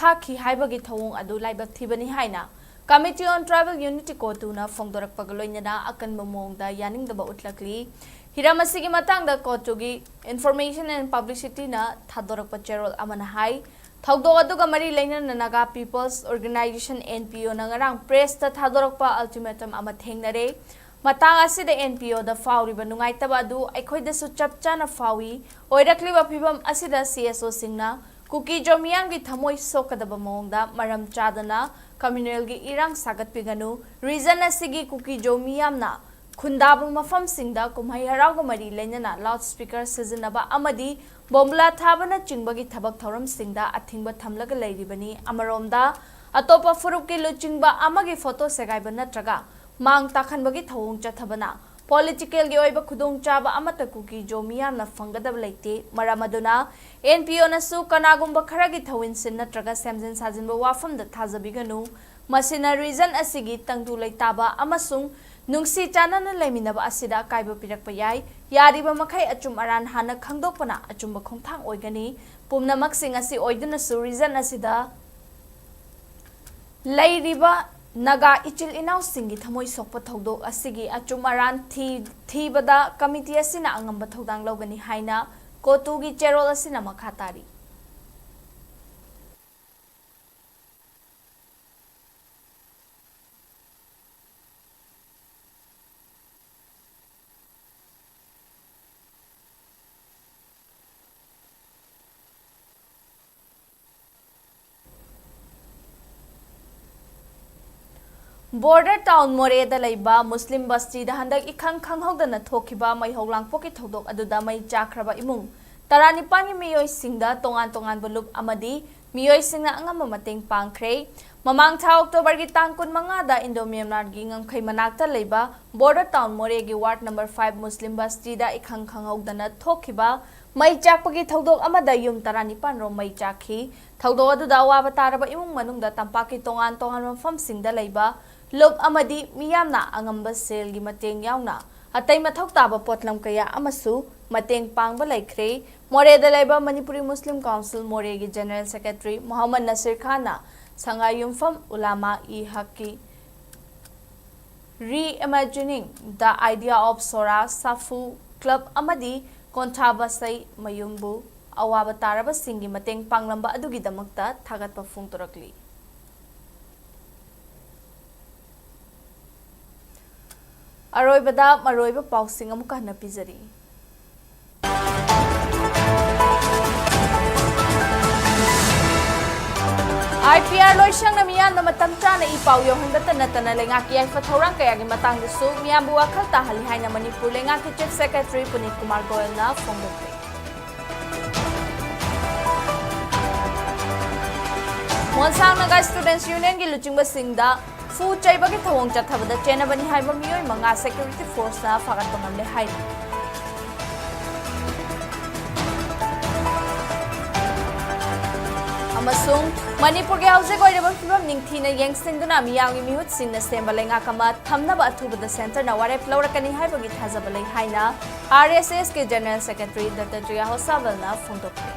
ꯊꯥꯈꯤ ꯍꯥꯏꯕꯒꯤ ꯊꯧꯑꯣꯡ ꯑꯗꯨ ꯂꯥꯏꯕꯛ ꯊꯤꯕꯅꯤ ꯍꯥꯏꯅ Committee on Tribal Unity, ꯀꯣꯇꯨꯅ ꯐꯣꯡꯗꯣꯔꯛꯄꯒ ꯂꯣꯏꯅꯅ ꯑꯀꯟꯕ ꯃꯑꯣꯡꯗ ꯌꯥꯅꯤꯡꯗꯕ ꯎꯠꯂꯛꯂꯤ꯫ ꯍꯤꯔꯝ ꯑꯁꯤꯒꯤ ꯃꯇꯥꯡꯗ ꯀꯣꯇꯨꯒꯤ Information and Publicityꯅ ꯊꯥꯗꯣꯔꯛꯄ ꯆꯦꯔꯣꯜ ꯑꯃꯅ ꯍꯥꯏ, ꯊꯧꯗꯣꯛ ꯑꯗꯨꯒ ꯃꯔꯤ ꯂꯩꯅꯅ Naga People's Organisation, N P Oꯅ ꯉꯔꯥꯡ ꯄ꯭ꯔꯦꯁꯇ ꯊꯥꯗꯣꯔꯛꯄ ꯑꯜꯇꯤꯃꯦꯇꯝ ꯑꯃ ꯊꯦꯡꯅꯔꯦ꯫ ꯃꯇꯥꯡ ꯑꯁꯤꯗ N P Oꯗ ꯐꯥꯎꯔꯤꯕ ꯅꯨꯡꯉꯥꯏꯇꯕ ꯑꯗꯨ ꯑꯩꯈꯣꯏꯗꯁꯨ ꯆꯞ ꯆꯥꯅ ꯐꯥꯎꯏ꯫ ꯑꯣꯏꯔꯛꯂꯤꯕ ꯐꯤꯕꯝ ꯑꯁꯤꯗ ꯁꯤ ꯑꯦꯁ ꯑꯣꯁꯤꯡꯅ ꯀꯨꯀꯤ-ꯖꯣ ꯃꯤꯌꯥꯝꯒꯤ ꯊꯃꯣꯏ ꯁꯣꯛꯀꯗꯕ ꯃꯑꯣꯡꯗ ꯃꯔꯝ ꯆꯥꯗꯅ ꯀꯝꯃ꯭ꯌꯨꯅꯦꯜꯒꯤ ꯏꯔꯥꯡ ꯁꯥꯒꯠꯄꯤꯒꯅꯨ꯫ ꯔꯤꯖꯟ ꯑꯁꯤꯒꯤ ꯀꯨꯀꯤ-ꯖꯣ ꯃꯤꯌꯥꯝꯅ ꯈꯨꯟꯗꯥꯕ ꯃꯐꯝꯁꯤꯡꯗ ꯀꯨꯝꯍꯩ ꯍꯔꯥꯎꯒ ꯃꯔꯤ ꯂꯩꯅꯅ ꯂꯥꯎꯗ ꯁ꯭ꯄꯤꯀꯔ ꯁꯤꯖꯤꯟꯅꯕ ꯑꯃꯗꯤ ꯕꯣꯝꯕꯨꯂꯥ ꯊꯥꯕꯅꯆꯤꯡꯕꯒꯤ ꯊꯕꯛ ꯊꯧꯔꯝꯁꯤꯡꯗ ꯑꯊꯤꯡꯕ ꯊꯝꯂꯒ ꯂꯩꯔꯤꯕꯅꯤ꯫ ꯑꯃꯔꯣꯝꯗ, ꯑꯇꯣꯞꯄ ꯐꯨꯔꯨꯞꯀꯤ ꯂꯨꯆꯤꯡꯕ ꯑꯃꯒꯤ ꯐꯣꯇꯣ ꯁꯦꯒꯥꯏꯕ ꯅꯠꯇ꯭ꯔꯒ ꯃꯥꯡ ꯇꯥꯛꯍꯟꯕꯒꯤ ꯊꯧꯑꯣꯡ ꯆꯠꯊꯕꯅ ꯄꯣꯂꯤꯇꯤꯀꯦꯜꯒꯤ ꯑꯣꯏꯕ ꯈꯨꯗꯣꯡꯆꯥꯕ ꯑꯃꯠꯇ ꯀꯨꯀꯤ ꯖꯣ ꯃꯤꯌꯥꯝꯅ ꯐꯪꯒꯗꯕ ꯂꯩꯇꯦ꯫ ꯃꯔꯝ ꯑꯗꯨꯅ ꯑꯦꯟ ꯄꯤ ꯑꯣꯅꯁꯨ ꯀꯅꯥꯒꯨꯝꯕ ꯈꯔꯒꯤ ꯊꯧꯋꯤꯟꯁꯤꯟ ꯅꯠꯇ꯭ꯔꯒ ꯁꯦꯝꯖꯤꯟ ꯁꯥꯖꯤꯟꯕ ꯋꯥꯐꯝꯗ ꯊꯥꯖꯕꯤꯒꯅꯨ꯫ ꯃꯁꯤꯅ ꯔꯤꯖꯟ ꯑꯁꯤꯒꯤ ꯇꯪꯗꯨ ꯂꯩꯇꯥꯕ ꯑꯃꯁꯨꯡ ꯅꯨꯡꯁꯤ ꯆꯥꯟꯅꯅ ꯂꯩꯃꯤꯟꯅꯕ ꯑꯁꯤꯗ ꯑꯀꯥꯏꯕ ꯄꯤꯔꯛꯄ ꯌꯥꯏ꯫ ꯌꯥꯔꯤꯕ ꯃꯈꯩ ꯑꯆꯨꯝ ꯑꯔꯥꯟ ꯍꯥꯟꯅ ꯈꯪꯗꯣꯛꯄꯅ ꯑꯆꯨꯝꯕ ꯈꯣꯡꯊꯥꯡ ꯑꯣꯏꯒꯅꯤ꯫ ꯄꯨꯝꯅꯃꯛꯁꯤꯡ ꯑꯁꯤ ꯑꯣꯏꯗꯨꯅꯁꯨ ꯔꯤꯖꯟ ꯑꯁꯤꯗ ꯂꯩꯔꯤꯕ ꯅꯥꯒꯥ ꯏꯆꯤꯜ ꯏꯅꯥꯎꯁꯤꯡꯒꯤ ꯊꯃꯣꯏ ꯁꯣꯛꯄ ꯊꯧꯗꯣꯛ ꯑꯁꯤꯒꯤ ꯑꯆꯨꯝ ꯑꯔꯥꯟ ꯊꯤ-, ꯊꯤꯕꯗ ꯀꯃꯤꯇꯤ ꯑꯁꯤꯅ ꯑꯉꯝꯕ ꯊꯧꯗꯥꯡ ꯂꯧꯒꯅꯤ ꯍꯥꯏꯅ ꯀꯣꯇꯨꯒꯤ ꯆꯦꯔꯣꯜ ꯑꯁꯤꯅ ꯃꯈꯥ ꯇꯥꯔꯤ꯫ ꯕꯣꯔꯗꯔ ꯇꯥꯎꯟ ꯃꯣꯔꯦꯗ ꯂꯩꯕ ꯃꯨꯁꯂꯤꯝ ꯕꯁꯇꯤꯗ ꯍꯟꯗꯛ ꯏꯈꯪ ꯈꯪꯍꯧꯗꯅ ꯊꯣꯛꯈꯤꯕ ꯃꯩ ꯍꯧ ꯂꯥꯡꯄꯣꯛꯀꯤ ꯊꯧꯗꯣꯛ ꯑꯗꯨꯗ ꯃꯩ ꯆꯥꯛꯈ꯭ꯔꯕ ꯏꯃꯨꯡ ꯇꯔꯥꯅꯤꯄꯥꯟꯒꯤ ꯃꯤꯑꯣꯏꯁꯤꯡꯗ ꯇꯣꯉꯥꯟ ꯇꯣꯉꯥꯟꯕ ꯂꯨꯞ ꯑꯃꯗꯤ ꯃꯤꯑꯣꯏꯁꯤꯡꯅ ꯑꯉꯝꯕ ꯃꯇꯦꯡ ꯄꯥꯡꯈ꯭ꯔꯦ꯫ ꯃꯃꯥꯡ ꯊꯥ ꯑꯣꯛꯇꯣꯕꯔꯒꯤ ꯇꯥꯡ ꯀꯨꯟꯃꯉꯥꯗ ꯏꯟꯗꯣ ꯃ꯭ꯌꯥꯟꯃꯥꯔꯒꯤ ꯉꯝꯈꯩ ꯃꯅꯥꯛꯇ ꯂꯩꯕ ꯕꯣꯔꯗꯔ ꯇꯥꯎꯟ ꯃꯣꯔꯦꯒꯤ ꯋꯥꯔꯗ ꯅꯝꯕꯔ ꯐꯥꯏꯚ ꯃꯨꯁꯂꯤꯝ ꯕꯁꯇꯤꯗ ꯏꯈꯪ ꯈꯪꯍꯧꯗꯅ ꯊꯣꯛꯈꯤꯕ ꯃꯩ ꯆꯥꯛꯄꯒꯤ ꯊꯧꯗꯣꯛ ꯑꯃꯗ ꯌꯨꯝ ꯇꯔꯥꯅꯤꯄꯥꯟ ꯔꯣꯝ ꯃꯩ ꯆꯥꯛꯈꯤ꯫ ꯊꯧꯗꯣꯛ ꯑꯗꯨꯗ ꯑꯋꯥꯕ ꯇꯥꯔꯕ ꯏꯃꯨꯡ ꯃꯅꯨꯡꯗ ꯇꯝꯄꯥꯛꯀꯤ ꯇꯣꯉꯥꯟ ꯇꯣꯉꯥꯟꯕ ꯃꯐꯝꯁꯤꯡꯗ ꯂꯩꯕ ꯂꯨꯞ ꯑꯃꯗꯤ ꯃꯤꯌꯥꯝꯅ ꯑꯉꯝꯕ ꯁꯦꯜꯒꯤ ꯃꯇꯦꯡ ꯌꯥꯎꯅ ꯑꯇꯩ ꯃꯊꯧ ꯇꯥꯕ ꯄꯣꯠꯂꯝ ꯀꯌꯥ ꯑꯃꯁꯨ ꯃꯇꯦꯡ ꯄꯥꯡꯕ ꯂꯩꯈ꯭ꯔꯦ꯫ ꯃꯣꯔꯦꯗ ꯂꯩꯕ ꯃꯅꯤꯄꯨꯔꯤ ꯃꯨꯁꯂꯤꯝ ꯀꯥꯎꯟꯁꯤꯜ ꯃꯣꯔꯦꯒꯤ ꯖꯦꯅꯔꯦꯜ ꯁꯦꯀ꯭ꯔꯦꯇꯔꯤ ꯃꯣꯍꯝꯃꯗ ꯅꯁꯤꯔ ꯈꯥꯟꯅ ꯁꯉꯥꯏ ꯌꯨꯝꯐꯝ ꯎꯂꯥꯃꯥ E ꯍꯛꯀꯤ Reimagining the Idea of Sora ꯁꯥꯐꯨ ꯀ꯭ꯂꯕ ꯑꯃꯗꯤ ꯀꯣꯟꯊꯥꯕꯁꯩ ꯃꯌꯨꯝꯕꯨ ꯑꯋꯥꯕ ꯇꯥꯔꯕꯁꯤꯡꯒꯤ ꯃꯇꯦꯡ ꯄꯥꯡꯂꯝꯕ ꯑꯗꯨꯒꯤꯗꯃꯛꯇ ꯊꯥꯒꯠꯄ ꯐꯣꯡꯗꯣꯔꯛꯂꯤ꯫ ꯑꯔꯣꯏꯕꯗ ꯃꯔꯨꯑꯣꯏꯕ ꯄꯥꯎꯁꯤꯡ ꯑꯃꯨꯛꯀ ꯍꯟꯅ ꯄꯤꯖꯔꯤ꯫ ꯑꯥꯏ ꯄꯤ ꯑꯥꯔ ꯂꯣꯏꯁꯪꯅ ꯃꯤꯌꯥꯝꯗ ꯃꯇꯝ ꯆꯥꯅ ꯏ ꯄꯥꯎ ꯌꯧꯍꯟꯕꯇ ꯅꯠꯇꯅ ꯂꯩꯉꯥꯛꯀꯤ ꯌꯥꯏꯐ ꯊꯧꯔꯥꯡ ꯀꯌꯥꯒꯤ ꯃꯇꯥꯡꯗꯁꯨ ꯃꯤꯌꯥꯝꯕꯨ ꯋꯥꯈꯜ ꯇꯥꯍꯜꯂꯤ ꯍꯥꯏꯅ ꯃꯅꯤꯄꯨꯔ ꯂꯩꯉꯥꯛꯀꯤ ꯆꯤꯐ ꯁꯦꯀ꯭ꯔꯦꯇꯔꯤ ꯄꯨꯅꯤꯠ ꯀꯨꯃꯥꯔ ꯒꯣꯌꯜꯅ ꯐꯣꯡꯗꯣꯛꯈ꯭ꯔꯦ꯫ ꯃꯣꯟꯁꯥꯡ ꯅꯥꯒꯥ ꯁ꯭ꯇꯨꯗꯦꯟꯠꯁ ꯌꯨꯅꯤꯌꯟꯒꯤ ꯂꯨꯆꯤꯡꯕꯁꯤꯡꯗ ꯐꯨ ꯆꯩꯕꯒꯤ ꯊꯧꯑꯣꯡ ꯆꯠꯊꯕꯗ ꯆꯦꯟꯅꯕꯅꯤ ꯍꯥꯏꯕ ꯃꯤꯑꯣꯏ ꯃꯉꯥ security forceꯅ ꯐꯥꯒꯠꯄ ꯉꯝꯂꯦ ꯍꯥꯏꯔꯤ꯫ ꯑꯃꯁꯨꯡ ꯃꯅꯤꯄꯨꯔꯒꯤ ꯍꯧꯖꯤꯛ ꯑꯣꯏꯔꯤꯕ ꯐꯤꯕꯝ ꯅꯤꯡꯊꯤꯅ ꯌꯦꯡꯁꯤꯟꯗꯨꯅ ꯃꯤꯌꯥꯝꯒꯤ ꯃꯤꯍꯨꯠꯁꯤꯡꯅ ꯁꯦꯝꯕ ꯂꯩꯉꯥꯛ ꯑꯃ ꯊꯝꯅꯕ ꯑꯊꯨꯕꯗ centreꯅ ꯋꯥꯔꯦꯞ ꯂꯧꯔꯛꯀꯅꯤ ꯍꯥꯏꯕꯒꯤ ꯊꯥꯖꯕ ꯂꯩ ꯍꯥꯏꯅ RSSꯀꯤ General Secretary ꯗꯠꯇꯇ꯭ꯔꯤꯌꯥ ꯍꯣꯁꯥꯕꯜꯅ ꯐꯣꯡꯗꯣꯛꯈ꯭ꯔꯦ꯫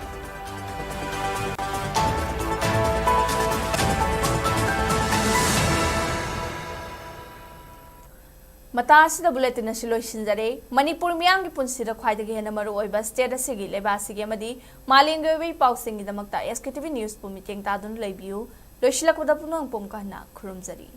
ꯃꯇꯥꯡ ꯑꯁꯤꯗ bulletin ꯑꯁꯤ ꯂꯣꯏꯁꯤꯟꯖꯔꯦ꯫ ꯃꯅꯤꯄꯨꯔ ꯃꯤꯌꯥꯝꯒꯤ ꯄꯨꯟꯁꯤꯗ ꯈ꯭ꯋꯥꯏꯗꯒꯤ ꯍꯦꯟꯅ ꯃꯔꯨ ꯑꯣꯏꯕ state ꯑꯁꯤꯒꯤ, ꯂꯩꯕꯥꯛ ꯑꯁꯤꯒꯤ ꯑꯃꯗꯤ ꯃꯥꯂꯦꯝꯒꯤ ꯑꯣꯏꯕ ꯏ ꯄꯥꯎꯁꯤꯡꯒꯤꯗꯃꯛꯇ SKTV Newsꯄꯨ ꯃꯤꯠꯌꯦꯡ ꯇꯥꯗꯨꯅ ꯂꯩꯕꯤꯌꯨ꯫ ꯂꯣꯏꯁꯤꯜꯂꯛꯄꯗ ꯄꯨꯝꯅꯃꯛꯄꯨ ꯑꯃꯨꯛꯀ ꯍꯟꯅ ꯈꯨꯔꯨꯝꯖꯔꯤ꯫